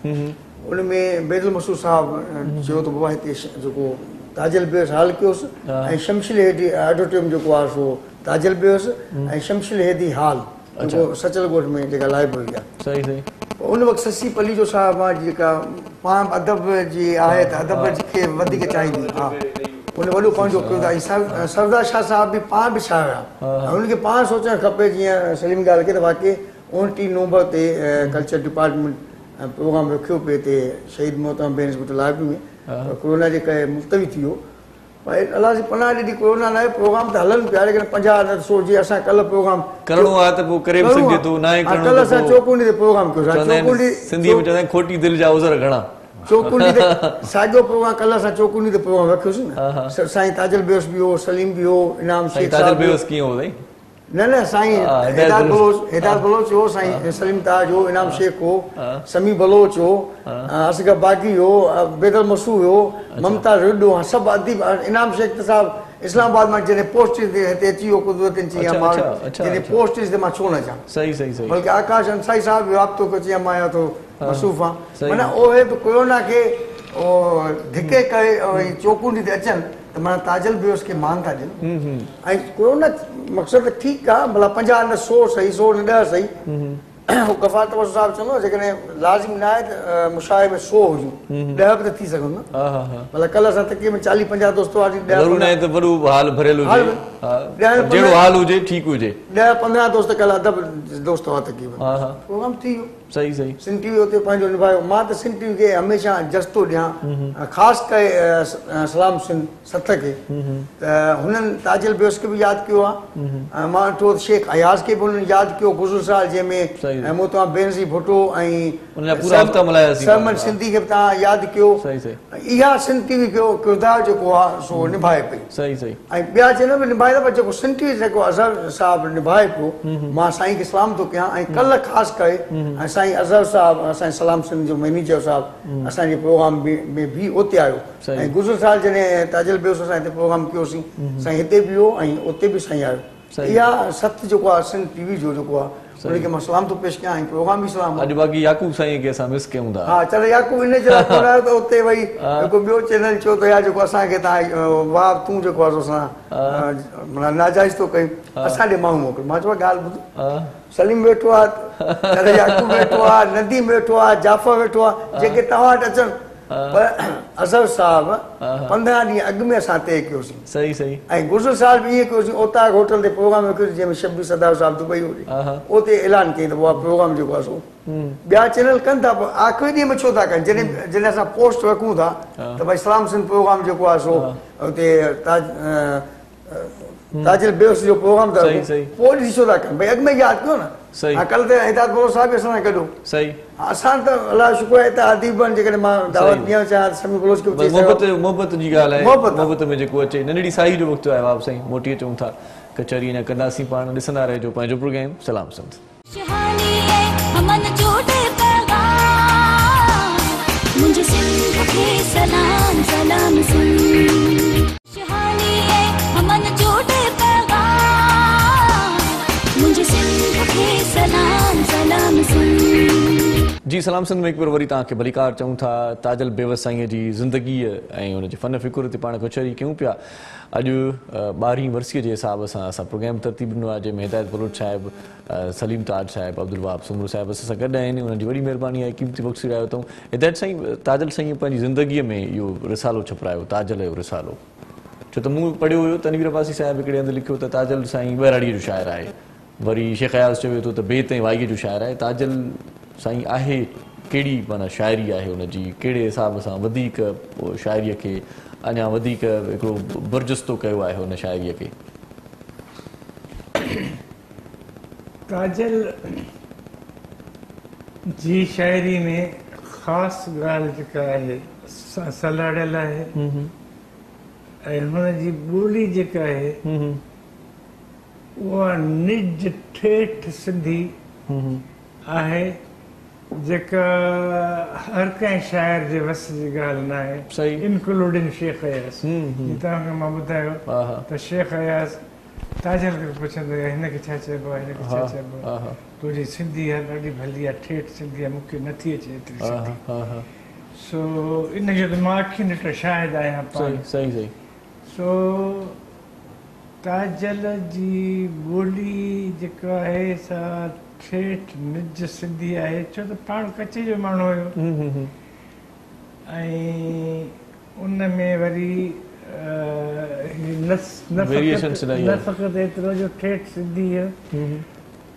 [SPEAKER 6] ان ۾ بيدل مسرور صاحب چيو ته بابا هتي جيڪو تاجل بيوس هال ڪيوس ۽ شمش الهيدي آڊيٽوريم جيڪو آهي سو تاجل بيوس ۽ شمش الهيدي هال جيڪو سچل ڳوٺ ۾ جيڪا لائبريري آهي.
[SPEAKER 2] صحيح صحيح.
[SPEAKER 6] ان وقت سسي پليجو صاحب جي جيڪا پاڻ ادب جي آهي ته ادب کي وڌيڪ چاهيندي ها ان وڏو پنهنجو ڪردار ۽ سردار شاهه صاحب به پاڻ به شاعر آهي ۽ ان کي پاڻ سوچڻ کپي جيئن سليم ڳالهه ڪئي ته واقعي 29 نومبر تي ڪلچر ڊپارٽمينٽ پروگرام رکيو پئي هتي شهيد محترم بينظير ڀٽو لائبريري ۾ پر ڪورونا جي ڪري ملتوي ٿي ويو. پر الله جي پناهه ڏني ڪورونا ناهي پروگرام ته هلن پيا ليڪن 50 نه 100 جي اسان ڪلهه پروگرام
[SPEAKER 2] ڪرڻو آهي ته پوء ڪري به سگهجي ٿو ناهي ڪرڻو
[SPEAKER 6] ته ڪلهه اسان چوڪنڊي تي پروگرام ڪيو سين
[SPEAKER 2] چوڪنڊي سنڌي ۾ چوندا آهن کوٽي دل جا عذر گهڻا
[SPEAKER 6] چوڪنڊي تي ساڳيو پروگرام ڪلهه اسان چوڪنڊي تي پروگرام رکيوسين نه سائين تاجل بيوس به هو سليم به هو انعام شيخ
[SPEAKER 2] سائين تاجل بيوس ڪيئن هو سائين
[SPEAKER 6] نه نه سائين هدايت بلوچ هدايت بلوچ هو سائين سليم تاج هو انعام شيخ هو سميع بلوچ هو اصغر باغي هو بيدل مسرور هو ممتاز رڏ هو سڀ اديب انعام شيخ ته صاحب اسلام آباد مان جڏهن پوسٽ تي هتي اچي ويو قدرتن چي مان جڏهن پوسٽ تي مان ڇو نه اچان
[SPEAKER 2] صحيح صحيح صحيح
[SPEAKER 6] بلڪه آڪاش انصاري صاحب به رابطو ڪيو چي مان آيان ٿو مصروف آهيان معنيٰ اهي به ڪورونا کي ڌڪي ڪري چوڪنڊي تي اچن ته معنيٰ تاجل بيوس کي مان ٿا ڏين ۽ ڪورونا مقصد ته ٺيڪ آ ڀلا 50 نه 100 صحيح 100 نه 10 صحيح هو غفار تبسم صاحب چوندو هو جيڪڏهن لازم نه آهي ته مشاعري ۾ 100 هجون 10 به ته ٿي سگهن نه ڀلا ڪلهه اسان تقريبن 40 50 دوست هئاسين
[SPEAKER 2] 10 ضرور نه آهي ته وڏو هال ڀريل هجي جهڙو هال هجي ٺيڪ هجي
[SPEAKER 6] 10 15 دوست ڪلهه ادب دوست هئا تقريبن پروگرام ٿي ويو.
[SPEAKER 2] صحيح صحيح.
[SPEAKER 6] سنڌ ٽي وي اتي پنهنجو نڀايو مان ته سنڌ ٽي وي کي هميشه جس ٿو ڏيان خاص ڪري سلام سنڌ سٿ کي ته هنن تاجل بيوس کي به ياد ڪيو آهي ۽ مان ڏٺو ته شيخ اياز کي به هنن ياد ڪيو گذريل سال جنهن ۾ محترمه بينظير ڀٽو ۽ سرمد سنڌي کي به توهان ياد ڪيو اها سنڌ ٽي وي جو ڪردار جيڪو آهي سو نڀائي پئي
[SPEAKER 2] صحيح صحيح.
[SPEAKER 6] ۽ ٻيا چينل به نڀائي ٿا پر جيڪو سنڌ ٽي وي جيڪو اظهر صاحب نڀائي پيو مان سائين کي سلام ٿو ڪيان ۽ ڪلهه خاص ڪري ۽ سائين اظهر صاحب اسان جي سلام سنڌ جو مئنيجر صاحب اسان جي پروگرام ۾ به اتي آيو ۽ گذريل سال جڏهن تاجل بيوس اسان هتي پروگرام ڪيوسين سائين هتي به هو ۽ اتي به سائين آيو اها سٿ جيڪو آهي سنڌ ٽي وي جو جيڪو آهي ان کي مان سلام ٿو پيش ڪيان ۽ پروگرام به سلام
[SPEAKER 2] اڄ باقي يعقوب سائين کي اسان مس ڪيون ٿا.
[SPEAKER 6] ها چل يعقوب ان جي لاء ڪونه آيو ته اتي وئي هڪ ٻيو چينل چيو ته يار جيڪو اسان کي تان واهه تون جيڪو آهي سو اسان معنيٰ ناجائز ٿو ڪرين اسان ڏي ماڻهو موڪل مان چيو ڳالهه ٻڌ سليم ويٺو آهي چل يعقوب ويٺو آهي نديم ويٺو آهي جعفر ويٺو آهي جيڪي توهان وٽ اچن پر اظهر صاحب 15 ڏينهن اڳ ۾ اسان طئي ڪيوسين.
[SPEAKER 2] صحيح صحيح.
[SPEAKER 6] ۽ گذريل سال به ائين ڪيوسين اوطاق هوٽل تي پروگرام رکيوسين جنهن ۾ شبير سردار صاحب دبئي هجي اتي اعلان ڪيائين ته بابا پروگرام جيڪو آهي سو ٻيا چينل ڪن ٿا پر آخري ڏينهن ۾ ڇو ٿا ڪن جڏهن جڏهن اسان پوسٽ رکون ٿا ته ڀائي سلام سنڌ پروگرام جيڪو آهي سو اتي تاج تاجل بيوس جو پروگرام ٿا رکون پوء ڏسي ڇو ٿا ڪن ڀائي اڳ ۾ ياد ڪيو نه ها ڪلهه ته هدايت بلوچ صاحب به اسان سان گڏ هو
[SPEAKER 2] صحيح
[SPEAKER 6] اسان ته الله جو شڪر آهي ته اديبن جيڪڏهن مان دعوت ڏيڻ چاهيان ته سميع بلوچ کي به چئي سگهان
[SPEAKER 2] محبت محبت جي ڳالهه آهي محبت ۾ جيڪو اچي ننڍڙي ساهي جو وقت آهي وهاب سائين موٽي اچون ٿا ڪچهري اڃا ڪنداسين پاڻ ڏسندا رهجو پنهنجو پروگرام سلام سنڌ.
[SPEAKER 1] خوشحالي ۽ امن جو ڏي پيغام منهنجي سنڌ کي سلام سلام سنڌ. خوشحالي ۽ امن جو ڏي پيغام منهنجي سنڌ کي سلام سلام سنڌ.
[SPEAKER 2] جي سلام سنڌ ۾ هڪ ڀيرو وري توهان کي ڀليڪار چئون ٿا تاجل بيوس سائينء جي زندگيء ۽ ان جي فن فڪر تي پاڻ ڪچهري ڪيون پيا اڄ ٻارهين ورسيء جي حساب سان اسان پروگرام ترتيب ڏنو آهي جنهن ۾ هدايت بلوچ صاحب سليم تاج صاحب عبدالوهاب سومرو صاحب اسان سان گڏ آهن انهن جي وڏي مهرباني آهي قيمتي وقت سيڙايو اٿئون هدايت سائين تاجل سائينء پنهنجي زندگيء ۾ اهو رسالو ڇپرايو تاجل جو رسالو ڇو ته مون پڙهيو هيو تنوير عباسي صاحب هڪڙي هنڌ لکيو ته تاجل سائين ٻهراڙيء جو شاعر آهي وري شيخ اياز چوي ٿو ته بيت ۽ وائيء جو شاعر آهي تاجل سائين آهي ڪهڙي معنيٰ شاعري آهي ان جي ڪهڙي حساب سان وڌيڪ شاعريء کي اڃا وڌيڪ هڪڙو برجستو ڪيو آهي ان شاعريء کي.
[SPEAKER 3] تاجل جي شاعري ۾ خاص ڳالهه جيڪا آهي سا سلهاڙيل آهي ۽ هن جي ٻولي جيڪا آهي اها نج ٺيٺ سنڌي آهي جيڪا هر ڪنهن شاعر جي وس جي ڳالهه ناهي انڪلوڊنگ شيخ اياز جيئن توهان کي مان ٻڌايو ته شيخ اياز تاجل کي پڇندو يار هن کي ڇا چئبو آهي هن کي ڇا چئبو آهي تنهنجي سنڌي آهي ڏاڍي ڀلي آهي ٺيٺ سنڌي آهي مون کي نٿي اچي ايتري سنڌي سو ان جو ته مان اکين ڏٺو شاهد آهيان پاڻ
[SPEAKER 2] صحيح صحيح
[SPEAKER 3] سو تاجل جي ٻولي جيڪا آهي سا ٺيٺ نج سنڌي آهي ڇو ته پاڻ ڪچي جو ماڻهو هيو ۽ ان ۾ وري نه فقط ايترو جو ٺيٺ سنڌي هيو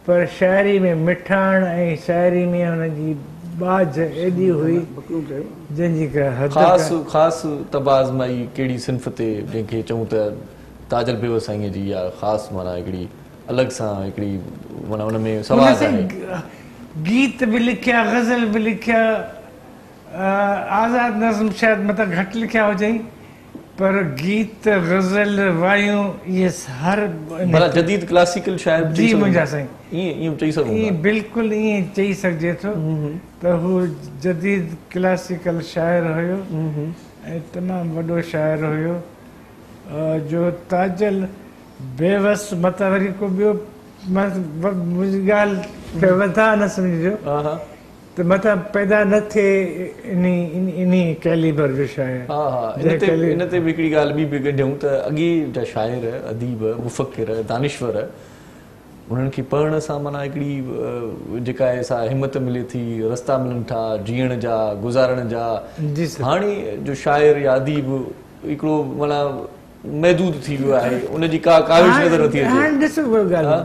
[SPEAKER 3] پر شاعري ۾ مٺاڻ ۽ شاعري ۾ هن جي ٻاجهه ايڏي هئي جنهن جي ڪا حد
[SPEAKER 2] خاص خاص طبع آزمائي ڪهڙي صنف تي جنهن کي چئون ته تاجل بيوس سائينء جي اها خاص معنيٰ هڪڙي الڳ سان هڪڙي معنيٰ ان ۾ سواد آهي.
[SPEAKER 3] گيت به لکيا، غزل به لکيا، آزاد نظم شايد متان گهٽ لکيا هجئين پر گيت، غزل، وايون اهي هر.
[SPEAKER 2] ڀلا جديد ڪلاسيڪل شاعر به چئي
[SPEAKER 3] سگهون ٿا؟ جي منهنجا سائين.
[SPEAKER 2] ائين به چئي سگهون ٿا.
[SPEAKER 3] ائين بلڪل ائين چئي سگهجي ٿو ته هو جديد ڪلاسيڪل شاعر هيو ۽ تمام وڏو شاعر هيو جو تاجل بيوس متان وري ڪو ٻيو منهنجي ڳالهه کي وڌاء نه سمجهجو. ته متان پيدا نه ٿئي انهي ڪيليبر جو شاعر.
[SPEAKER 2] ها ها ان تي ان تي به هڪڙي ڳالهه ٻي به ڳنڍيون ته اڳي جا شاعر، اديب، مفڪر، دانشور انهن کي پڙهڻ سان معنيٰ هڪڙي جيڪا آهي سا همت ملي ٿي، رستا ملن ٿا جيئڻ جا، گذارڻ جا. هاڻي جو شاعر يا اديب هڪڙو معنيٰ محدود ٿي ويو آهي ان جي ڪا ڪاوش نظر نٿي اچي.
[SPEAKER 3] هاڻي ڏسو هڪ ڳالهه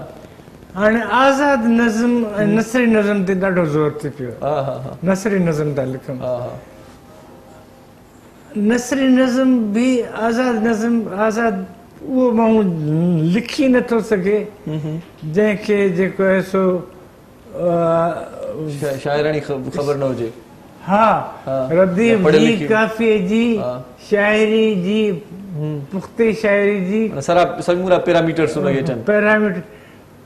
[SPEAKER 3] هاڻي آزاد نظم ۽ نثري نظم تي ڏاڍو زور ٿي پيو نثري نظم ٿا لکن نثري نظم به آزاد نظم آزاد اهو ماڻهو لکي نٿو سگهي جنهن کي جيڪو آهي سو
[SPEAKER 2] شاعراڻي خبر نه هجي.
[SPEAKER 3] ها رديف جي قافيي جي شاعري جي پختي شاعري جي.
[SPEAKER 2] سارا سمورا پيراميٽرس ان کي اچن.
[SPEAKER 3] پيراميٽر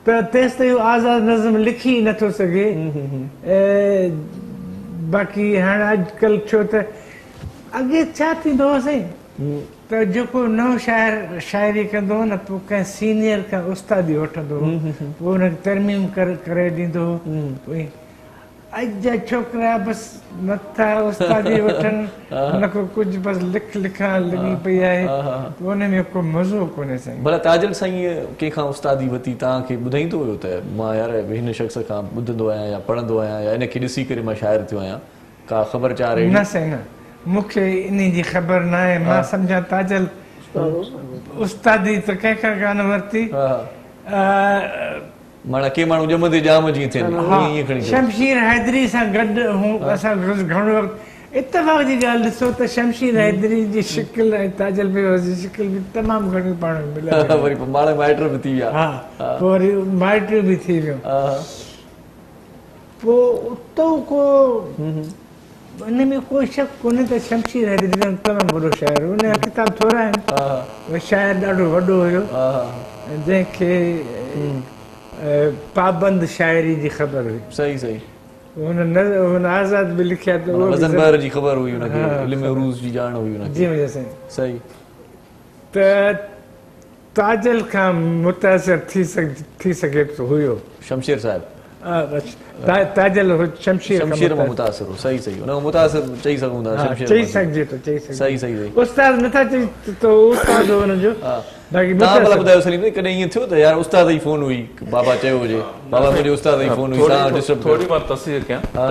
[SPEAKER 3] ته تيستائين هو آزاد نظم لکي ئي نٿو سگهي. باقي هاڻ اڄڪلهه ڇو ته اڳي ڇا ٿيندو هو سائين ته جيڪو نئون شاعر شاعري ڪندو هو نه پوء ڪنهن سينيئر کان استادي وٺندو هو پوء ان کي ترميم ڪري ڏيندو هو پوء اڄ جا ڇوڪرا بس نٿا استادي وٺن نه ڪو ڪجهه بس لک لکان لڳي پئي آهي پوء ان ۾ ڪو مزو ڪونهي سائين.
[SPEAKER 2] ڀلا تاجل سائين ڪنهن کان استادي ورتي توهان کي ٻڌائيندو هيو ته مان يار هن شخص کان ٻڌندو آهيان يا پڙهندو آهيان يا ان کي ڏسي ڪري مان شاعر ٿيو آهيان ڪا خبر چار اهڙي؟
[SPEAKER 3] نه سائين نه مون کي انهي جي خبر ناهي مان سمجهان تاجل استادي ته ڪنهن کان ڪانه ورتي.
[SPEAKER 2] معنيٰ ڪي ماڻهو ڄمندي ڄام جيئن ٿين ائين کڻي چئو.
[SPEAKER 3] شمشير حيدري سان گڏ هون اسان گهڻو وقت اتفاق جي ڳالهه ڏسو ته شمشير حيدري جي شڪل ۽ تاجل بيوس جي شڪل به تمام گهڻيون پاڻ ۾ ملنديون.
[SPEAKER 2] وري پوء ماڻ مائٽ به ٿي ويا.
[SPEAKER 3] ها پوء وري مائٽيون به ٿي ويون. پوء اتو ڪو ان ۾ ڪو شڪ ڪونهي ته شمشير حيدري تمام وڏو شاعر هو. ان جا ڪتاب ٿورا آهن پر شاعر ڏاڍو وڏو هيو جنهن کي پابند شاعري جي خبر هئي.
[SPEAKER 2] صحيح صحيح.
[SPEAKER 3] هن آزاد به لکيا ته
[SPEAKER 2] اهو وزن بحر جي خبر هئي هن کي علم عروض جي ڄاڻ هئي هن کي.
[SPEAKER 3] جي منهنجا سائين.
[SPEAKER 2] صحيح.
[SPEAKER 3] ته تاجل کان متاثر ٿي ٿي سگهي ٿو هيو.
[SPEAKER 2] شمشير صاحب.
[SPEAKER 3] تاجل شمشير کان
[SPEAKER 2] شمشير مان متاثر هو صحيح صحيح ان کان متاثر چئي سگهون ٿا شمشير
[SPEAKER 3] چئي سگهجي ٿو چئي سگهجي
[SPEAKER 2] صحيح صحيح صحيح
[SPEAKER 3] استاد نٿا چئي ته استاد هو ان جو
[SPEAKER 2] باقي توهان ڀلا ٻڌايو سليم ڪڏهن ائين ٿيو ته يار استاد جي فون هئي بابا چيو هجي بابا منهنجي استاد جي فون هئي توهان ڊسٽرب
[SPEAKER 4] ٿوري مان تصحيح ڪيان ته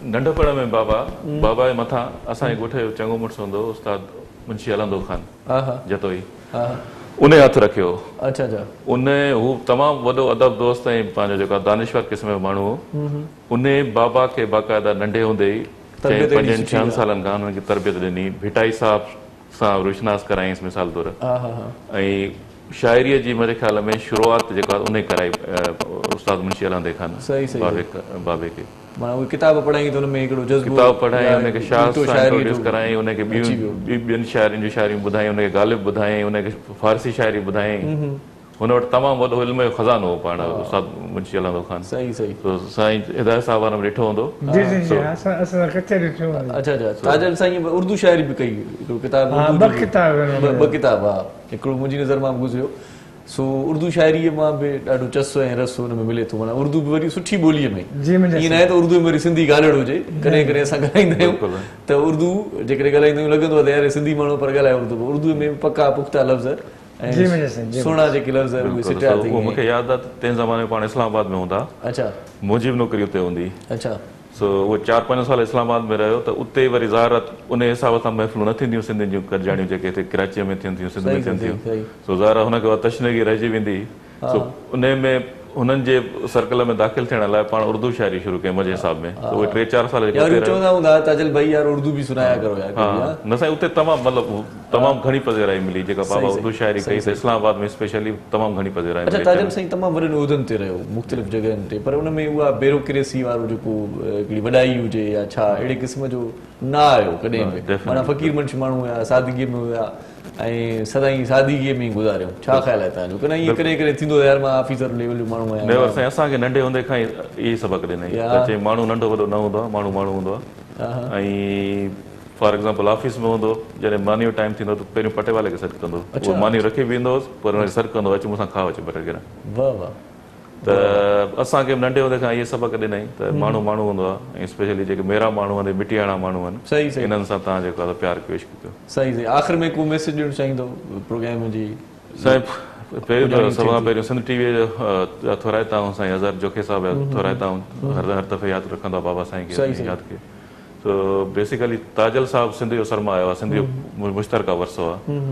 [SPEAKER 4] ننڍپڻ ۾ بابا بابا جي مٿان اسان جي ڳوٺ جو چڱو مڙس هوندو هو استاد منشي الهندو خان جتوئي انهي هٿ رکيو هو.
[SPEAKER 2] اڇا اڇا.
[SPEAKER 4] انهي هو تمام وڏو ادب دوست ۽ پنهنجو جيڪو آهي دانشور قسم جو ماڻهو هو. انهي بابا کي باقاعده ننڍي هوندي ئي چئن پنجن ڇهن سالن کان انهن کي تربيت ڏني. ڀٽائي صاحب سان روشناس ڪرايائينس مثال طور ۽ شاعريء جي منهنجي خيال ۾ شروعات جيڪا انهي ڪرائي استاد منشي الهندي خان بابي کي.
[SPEAKER 2] معنيٰ اهي ڪتاب پڙهايائين ته ان ۾ هڪڙو جذبو
[SPEAKER 4] ڪتاب پڙهايائين ان کي شاهه سان انٽروڊيوس ڪرايائين ان کي ٻيون ٻين شاعرن جون شاعريون ٻڌايائين ان کي غالب ٻڌايائين ان کي فارسي شاعري ٻڌايائين هن وٽ تمام وڏو علم جو خزانو هو پاڻ استاد منشي الهندو خان
[SPEAKER 2] صحيح صحيح
[SPEAKER 4] سو سائين هدايت صاحب وارن به ڏٺو هوندو
[SPEAKER 3] جي جي جي اسان اسان ڪچهريون ٿيون هونديون
[SPEAKER 2] اڇا اڇا تاجل سائين اردو شاعري به ڪئي هڪڙو ڪتاب
[SPEAKER 3] اردو ٻه ڪتاب
[SPEAKER 2] ٻه ڪتاب ها هڪڙو منهنجي نظر مان به گذريو سو اردو شاعريء مان به ڏاڍو چس ۽ رس ان ۾ ملي ٿو معنيٰ اردو به وري سٺي ٻوليء ۾ ائين ناهي ته اردو ۾ وري سنڌي گالڙ هجي ڪڏهن ڪڏهن اسان ڳالهائيندا آهيون ته اردو جيڪڏهن ڳالهائيندا آهيون لڳندو آهي ته يار هي سنڌي ماڻهو پر ڳالهائي اردو اردو ۾ به پڪا پختا لفظ ۽ سهڻا جيڪي لفظ آهن اهي سٽيا اٿئي.
[SPEAKER 4] اهو مون کي ياد آهي ته تنهن زماني ۾ پاڻ اسلام آباد ۾ هوندا.
[SPEAKER 2] اڇا.
[SPEAKER 4] منهنجي به نوڪري اتي هوندي.
[SPEAKER 2] اڇا.
[SPEAKER 4] سو اهو 4 5 سال اسلام آباد ۾ رهيو ته اتي وري ظاهر آهي انهي حساب سان محفلون نه ٿينديون سنڌين جون گڏجاڻيون جيڪي هتي ڪراچيء ۾ ٿين ٿيون سنڌ ۾ ٿين ٿيون. سو ظاهر آهي هن کي اها تشنگي رهجي ويندي. سو انهي ۾ هنن جي سرڪل ۾ داخل ٿيڻ لاء پاڻ اردو شاعري شروع ڪئي منهنجي حساب ۾ ته اهي 3 4 سال
[SPEAKER 2] جيڪي اتي رهيو. چوندا هوندا تاجل ڀائي يار اردو به سنايا ڪرو يار ڪڀي
[SPEAKER 4] ها. نه سائين اتي تمام مطلب تمام گهڻي پذيرائي ملي جيڪا بابا اردو شاعري ڪئي ته اسلام آباد ۾ اسپيشلي تمام گهڻي پذيرائي
[SPEAKER 2] ملي. اڇا تاجل سائين تمام وڏن عهدن تي رهيو مختلف جڳهن تي پر ان ۾ اها بيروڪريسي وارو جيڪو هڪڙي وڏائي هجي يا ڇا اهڙي قسم جو نه آيو ڪڏهن به معنيٰ فقير منش ماڻهو هيا سادگي ۾ هيا ۽ سدائين سادگيء ۾ ئي گذاريو. ڇا خيال آهي توهان جو؟ ڪڏهن ائين ڪڏهن ڪڏهن ٿيندو ته يار مان آفيسر ليول جو ماڻهو آهيان.
[SPEAKER 4] نيور سائين اسان کي ننڍي هوندي کان ئي اهي سبق ڏنائين ته چئي ماڻهو ننڍو وڏو نه هوندو آهي ماڻهو ماڻهو هوندو آهي ۽ فار ايگزامپل آفيس ۾ هوندو جڏهن ماني جو ٽائيم ٿيندو ته پهريون پٽيوالي کي سڏ ڪندو اهو ماني رکي به ايندو هوس پر ان کي سڏ ڪندو اچ مون سان کاء اچ ٻه ٽي گرهه.
[SPEAKER 2] واه واه.
[SPEAKER 4] ته اسان کي به ننڍي هوندي کان اهي سبق ڏنائين ته ماڻهو ماڻهو هوندو آهي ۽ اسپيشلي جيڪي ميرا ماڻهو آهن مٽياڻا ماڻهو آهن انهن سان توهان جيڪو آهي پيار ڪيو عشق ڪيو.
[SPEAKER 2] صحيح صحيح آخر ۾ ڪو ميسيج ڏيڻ چاهيندو پروگرام جي
[SPEAKER 4] سائين پهريون ته سڀ کان پهريون سنڌ ٽي وي جا ٿورائتا آهيون سائين اظهر جوکي صاحب جا ٿورائتا آهيون هر هر دفعي ياد رکندا بابا سائين کي ياد ڪيو سو بيسيڪلي تاجل صاحب سنڌ جو سرمايو آهي سنڌ جو مشترڪه ورثو آهي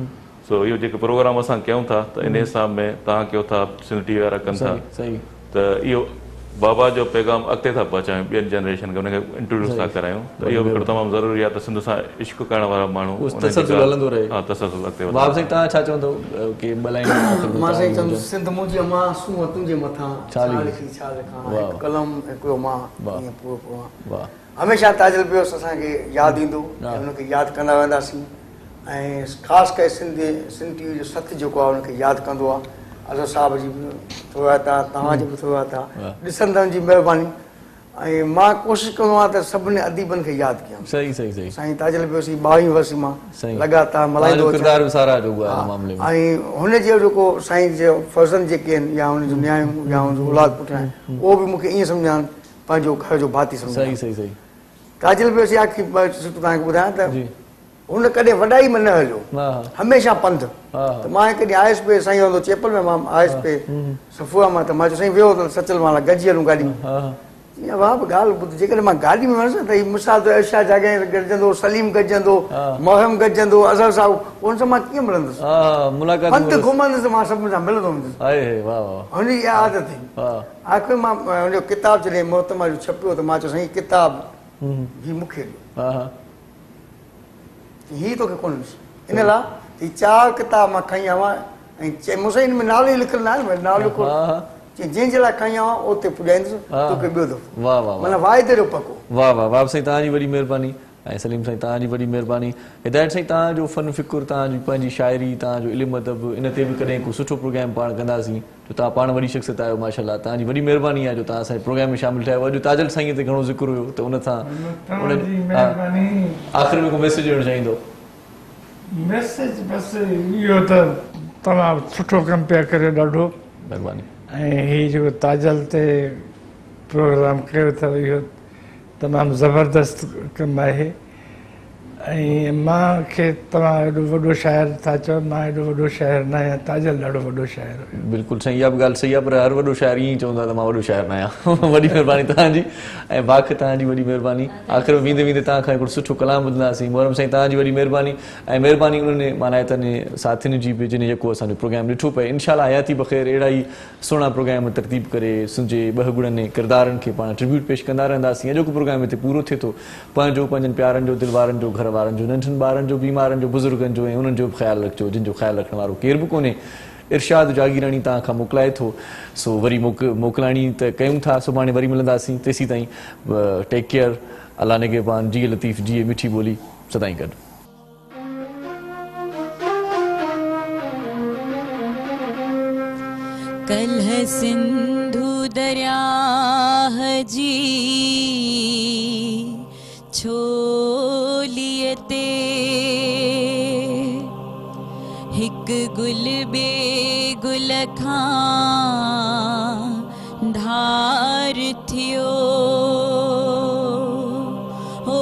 [SPEAKER 4] سو اهو جيڪي پروگرام اسان ڪيون ٿا ته انهي حساب ۾ توهان ڪيو ٿا سنڌ ٽي وي وارا ڪن ٿا ته اهو بابا جو پيغام اڳتي ٿا پهچايون ٻين جنريشن کي ان کي انٽروڊيوس ٿا ڪرايون ته اهو به هڪڙو تمام ضروري آهي ته سنڌ سان عشق ڪرڻ وارا ماڻهو
[SPEAKER 2] انهن جي تسلسل هلندو رهي.
[SPEAKER 4] ها تسلسل اڳتي
[SPEAKER 2] وڌندو وهاب سائين توهان ڇا چوندو ڪي ٻه لائنون آخر
[SPEAKER 6] ۾ مان سائين چوندس سنڌ منهنجي امان سونهن تنهنجي مٿان ڇا لکي ڇا لکان هڪ قلم هڪڙو مان ڪيئن پورو پوان هميشه تاجل بيوس اسان کي ياد ايندو ۽ ان کي ياد ڪندا رهنداسين ۽ خاص ڪري سنڌ سنڌ ٽي وي جو سٿ جيڪو آهي ان کي ياد ڪندو آهي اظهر صاحب جي به ٿورائتا توهان جي به ٿورائتا ڏسندڙن جي مهرباني ۽ مان ڪوشش ڪندو آهيان ته سڀني اديبن کي ياد ڪيان
[SPEAKER 2] صحيح صحيح صحيح
[SPEAKER 6] سائين تاجل بيوس جي 22 ورسي مان لڳاتار
[SPEAKER 2] ملهائيندو اچان ڪردار به ساراهه جوڳو آهي ان معاملي
[SPEAKER 6] ۾ ۽ هن جو جيڪو سائين جو فرزند جيڪي آهن يا هن جون نياڻيون يا هن جو اولاد پٽ آهن اهو به مون کي ائين سمجهان پنهنجو گهر جو ڀاتي سمجهان
[SPEAKER 2] صحيح صحيح صحيح
[SPEAKER 6] تاجل بيوس جي آخري سٽ توهان کي ٻڌايان ته هن ڪڏهن وڏائي ۾ نه هليو، هميشه پنڌ. ته مان هڪ ڏينهن آيس پئي، سائين رهندو چيپل ۾، مان آيس پئي صفورا مان ته مان چيو سائين ويهو ته سچل مالا گڏجي هلون گاڏي ۾. چيائين وهاب ڳالهه ٻڌ، جيڪڏهن مان گاڏي ۾ وڃس نه ته هي مثال طور ارشاد جاگيراڻي سان گڏجندو، سليم گڏجندو، محرم گڏجندو، اظهر صاحب، ان سان مان ڪيئن ملندس؟ پنڌ گهمندس ته مان سڀني سان ملندو ويندس. هن جي اها عادت هئي. آخر مان هن جو ڪتاب جڏهن محترمه جو ڇپيو ته مان چيو سائين هي ڪتاب هي مون کي ڏيو. هي توکي ڪونه ڏيندس. ان لاء ته هي چار ڪتاب مان کڻي آيو آهيان ۽ چيائين مون سائين ان ۾ نالو ئي لکيل ناهي نه نالو لکو. چيائين جنهن جي لاء کڻي آيو آهيان اتي پڄائيندس توکي ٻيو دفعو.
[SPEAKER 2] واه واه
[SPEAKER 6] معنيٰ واعدي جو پڪو.
[SPEAKER 2] واه واه وهاب سائين توهان جي وڏي مهرباني ۽ سليم سائين توهان جي وڏي مهرباني هدايت سائين توهان جو فن فڪر توهان جي پنهنجي شاعري توهان جو علم ادب ان تي به ڪڏهن ڪو سٺو پروگرام پاڻ ڪنداسين. جو توهان پاڻ وڏي شخصيت آهيو ماشاءالله توهان جي وڏي مهرباني آهي جو توهان اسان جي پروگرام ۾ شامل ٿيا آهيو اڄ تاجل سائين تي گهڻو ذڪر هيو ته ان سان
[SPEAKER 3] توهان جي مهرباني.
[SPEAKER 2] آخر ۾ ڪو ميسيج ڏيڻ چاهيندو.
[SPEAKER 3] ميسيج بس اهو ته توهان سٺو ڪم پيا ڪريو ڏاڍو
[SPEAKER 2] مهرباني.
[SPEAKER 3] ۽ هي جيڪو تاجل تي پروگرام ڪيو اٿو اهو تمام زبردست ڪم آهي ۽ مان کي توهان ايڏو وڏو شاعر ٿا چئو مان ايڏو وڏو شاعر نه آهيان تاجل ڏاڍو وڏو شاعر هيو.
[SPEAKER 2] بلڪل سائين اها به ڳالهه صحيح آهي پر هر وڏو شاعر ائين ئي چوندو آهي ته مان وڏو شاعر نه آهيان وڏي مهرباني توهان جي ۽ باک توهان جي وڏي مهرباني آخر ۾ ويندي ويندي توهان کان هڪڙو سٺو ڪلام ٻڌنداسين محرم سائين توهان جي وڏي مهرباني ۽ مهرباني انهن مانائتن ساٿين جي به جن جيڪو اسان جو پروگرام ڏٺو پئي انشاء الله حياتي بخير اهڙا ئي سهڻا پروگرام ترتيب ڪري سنڌ جي ٻهڳڻن ڪردارن کي پاڻ ٽربيوٽ پيش ڪندا رهنداسين. اڄوڪو پروگرام هتي پورو ٿئي ٿو. پنهنجو، پنهنجن پيارن جو، دل وارن جو، گهر وارن جو، ننڍن ٻارن جو، بيمارن جو، بزرگن جو ۽ انهن جو به خيال رکجو جن جو خيال رکڻ وارو ڪير به ڪونهي. ارشاد جاگيراڻي توهان کان موڪلائي ٿو. سو وري موڪلاڻي ته ڪيون ٿا. سڀاڻي وري ملنداسين. تيسيتائين ٽيڪ ڪيئر. الله نگهبان. جيئي لطيف جيئي مٺي ٻولي. سدائين گڏ.
[SPEAKER 1] ڪلهه سنڌو درياهه جي ڇوليءَ تي هڪ گل ٻئي گل کان ڌار ٿيو هو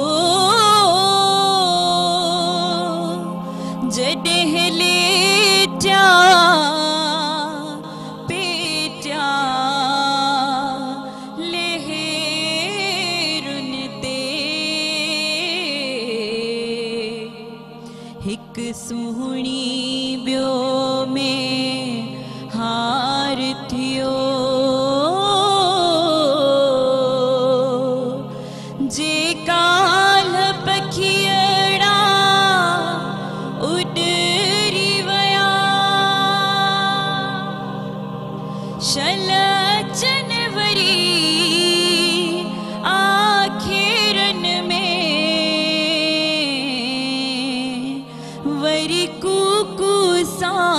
[SPEAKER 1] جڏهن ليٽيا
[SPEAKER 5] हिकु सुहिणी ॿियो में हार थियो। जे काल पखीअड़ा उॾरी विया, शल अचन वरी आखिरनि में, वरी कूकू सां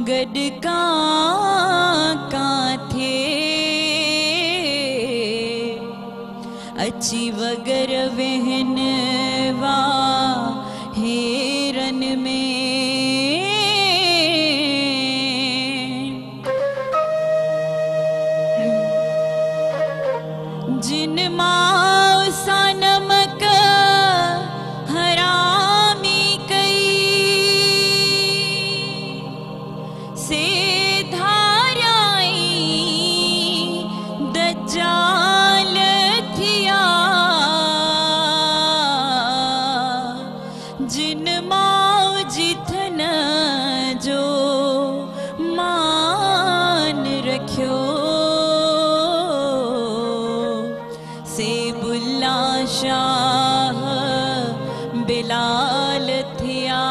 [SPEAKER 5] गॾु कां कां थिए। अची वगर वहन वा हेरन में। जिन माउ सां नमक हरामी कई, से धाराई दज्जाल थिया। जिन माउ जिथन जो मान रखियो, से बुल्ला शाह बिलाल थिया।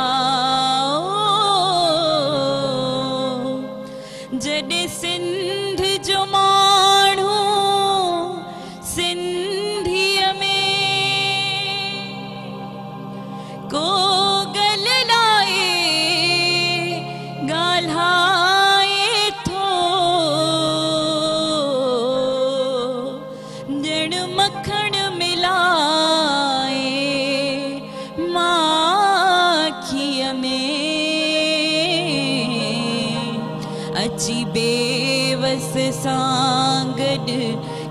[SPEAKER 5] जॾहिं सिंध जो माण्हू सिंधीअ में को गल लाए ॻाल्हाए थो, ॼण मखण मिलाए माखीअ में। अची बेवस सां गॾु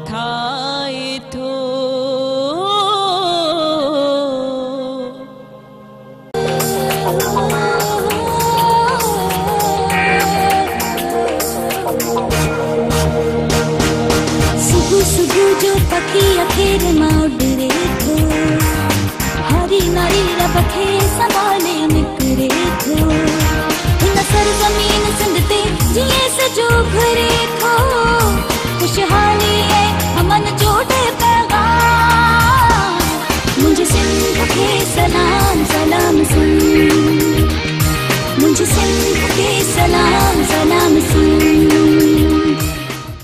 [SPEAKER 5] खाए थो।
[SPEAKER 1] सुबुह सुबुह जो पखी अखेर मां उॾरे थो, हरी नारी रब खे संभाले निकिरे थो। हिन सरज़मीन सिंध ते जीअं सॼो भरे थो, ख़ुशहाली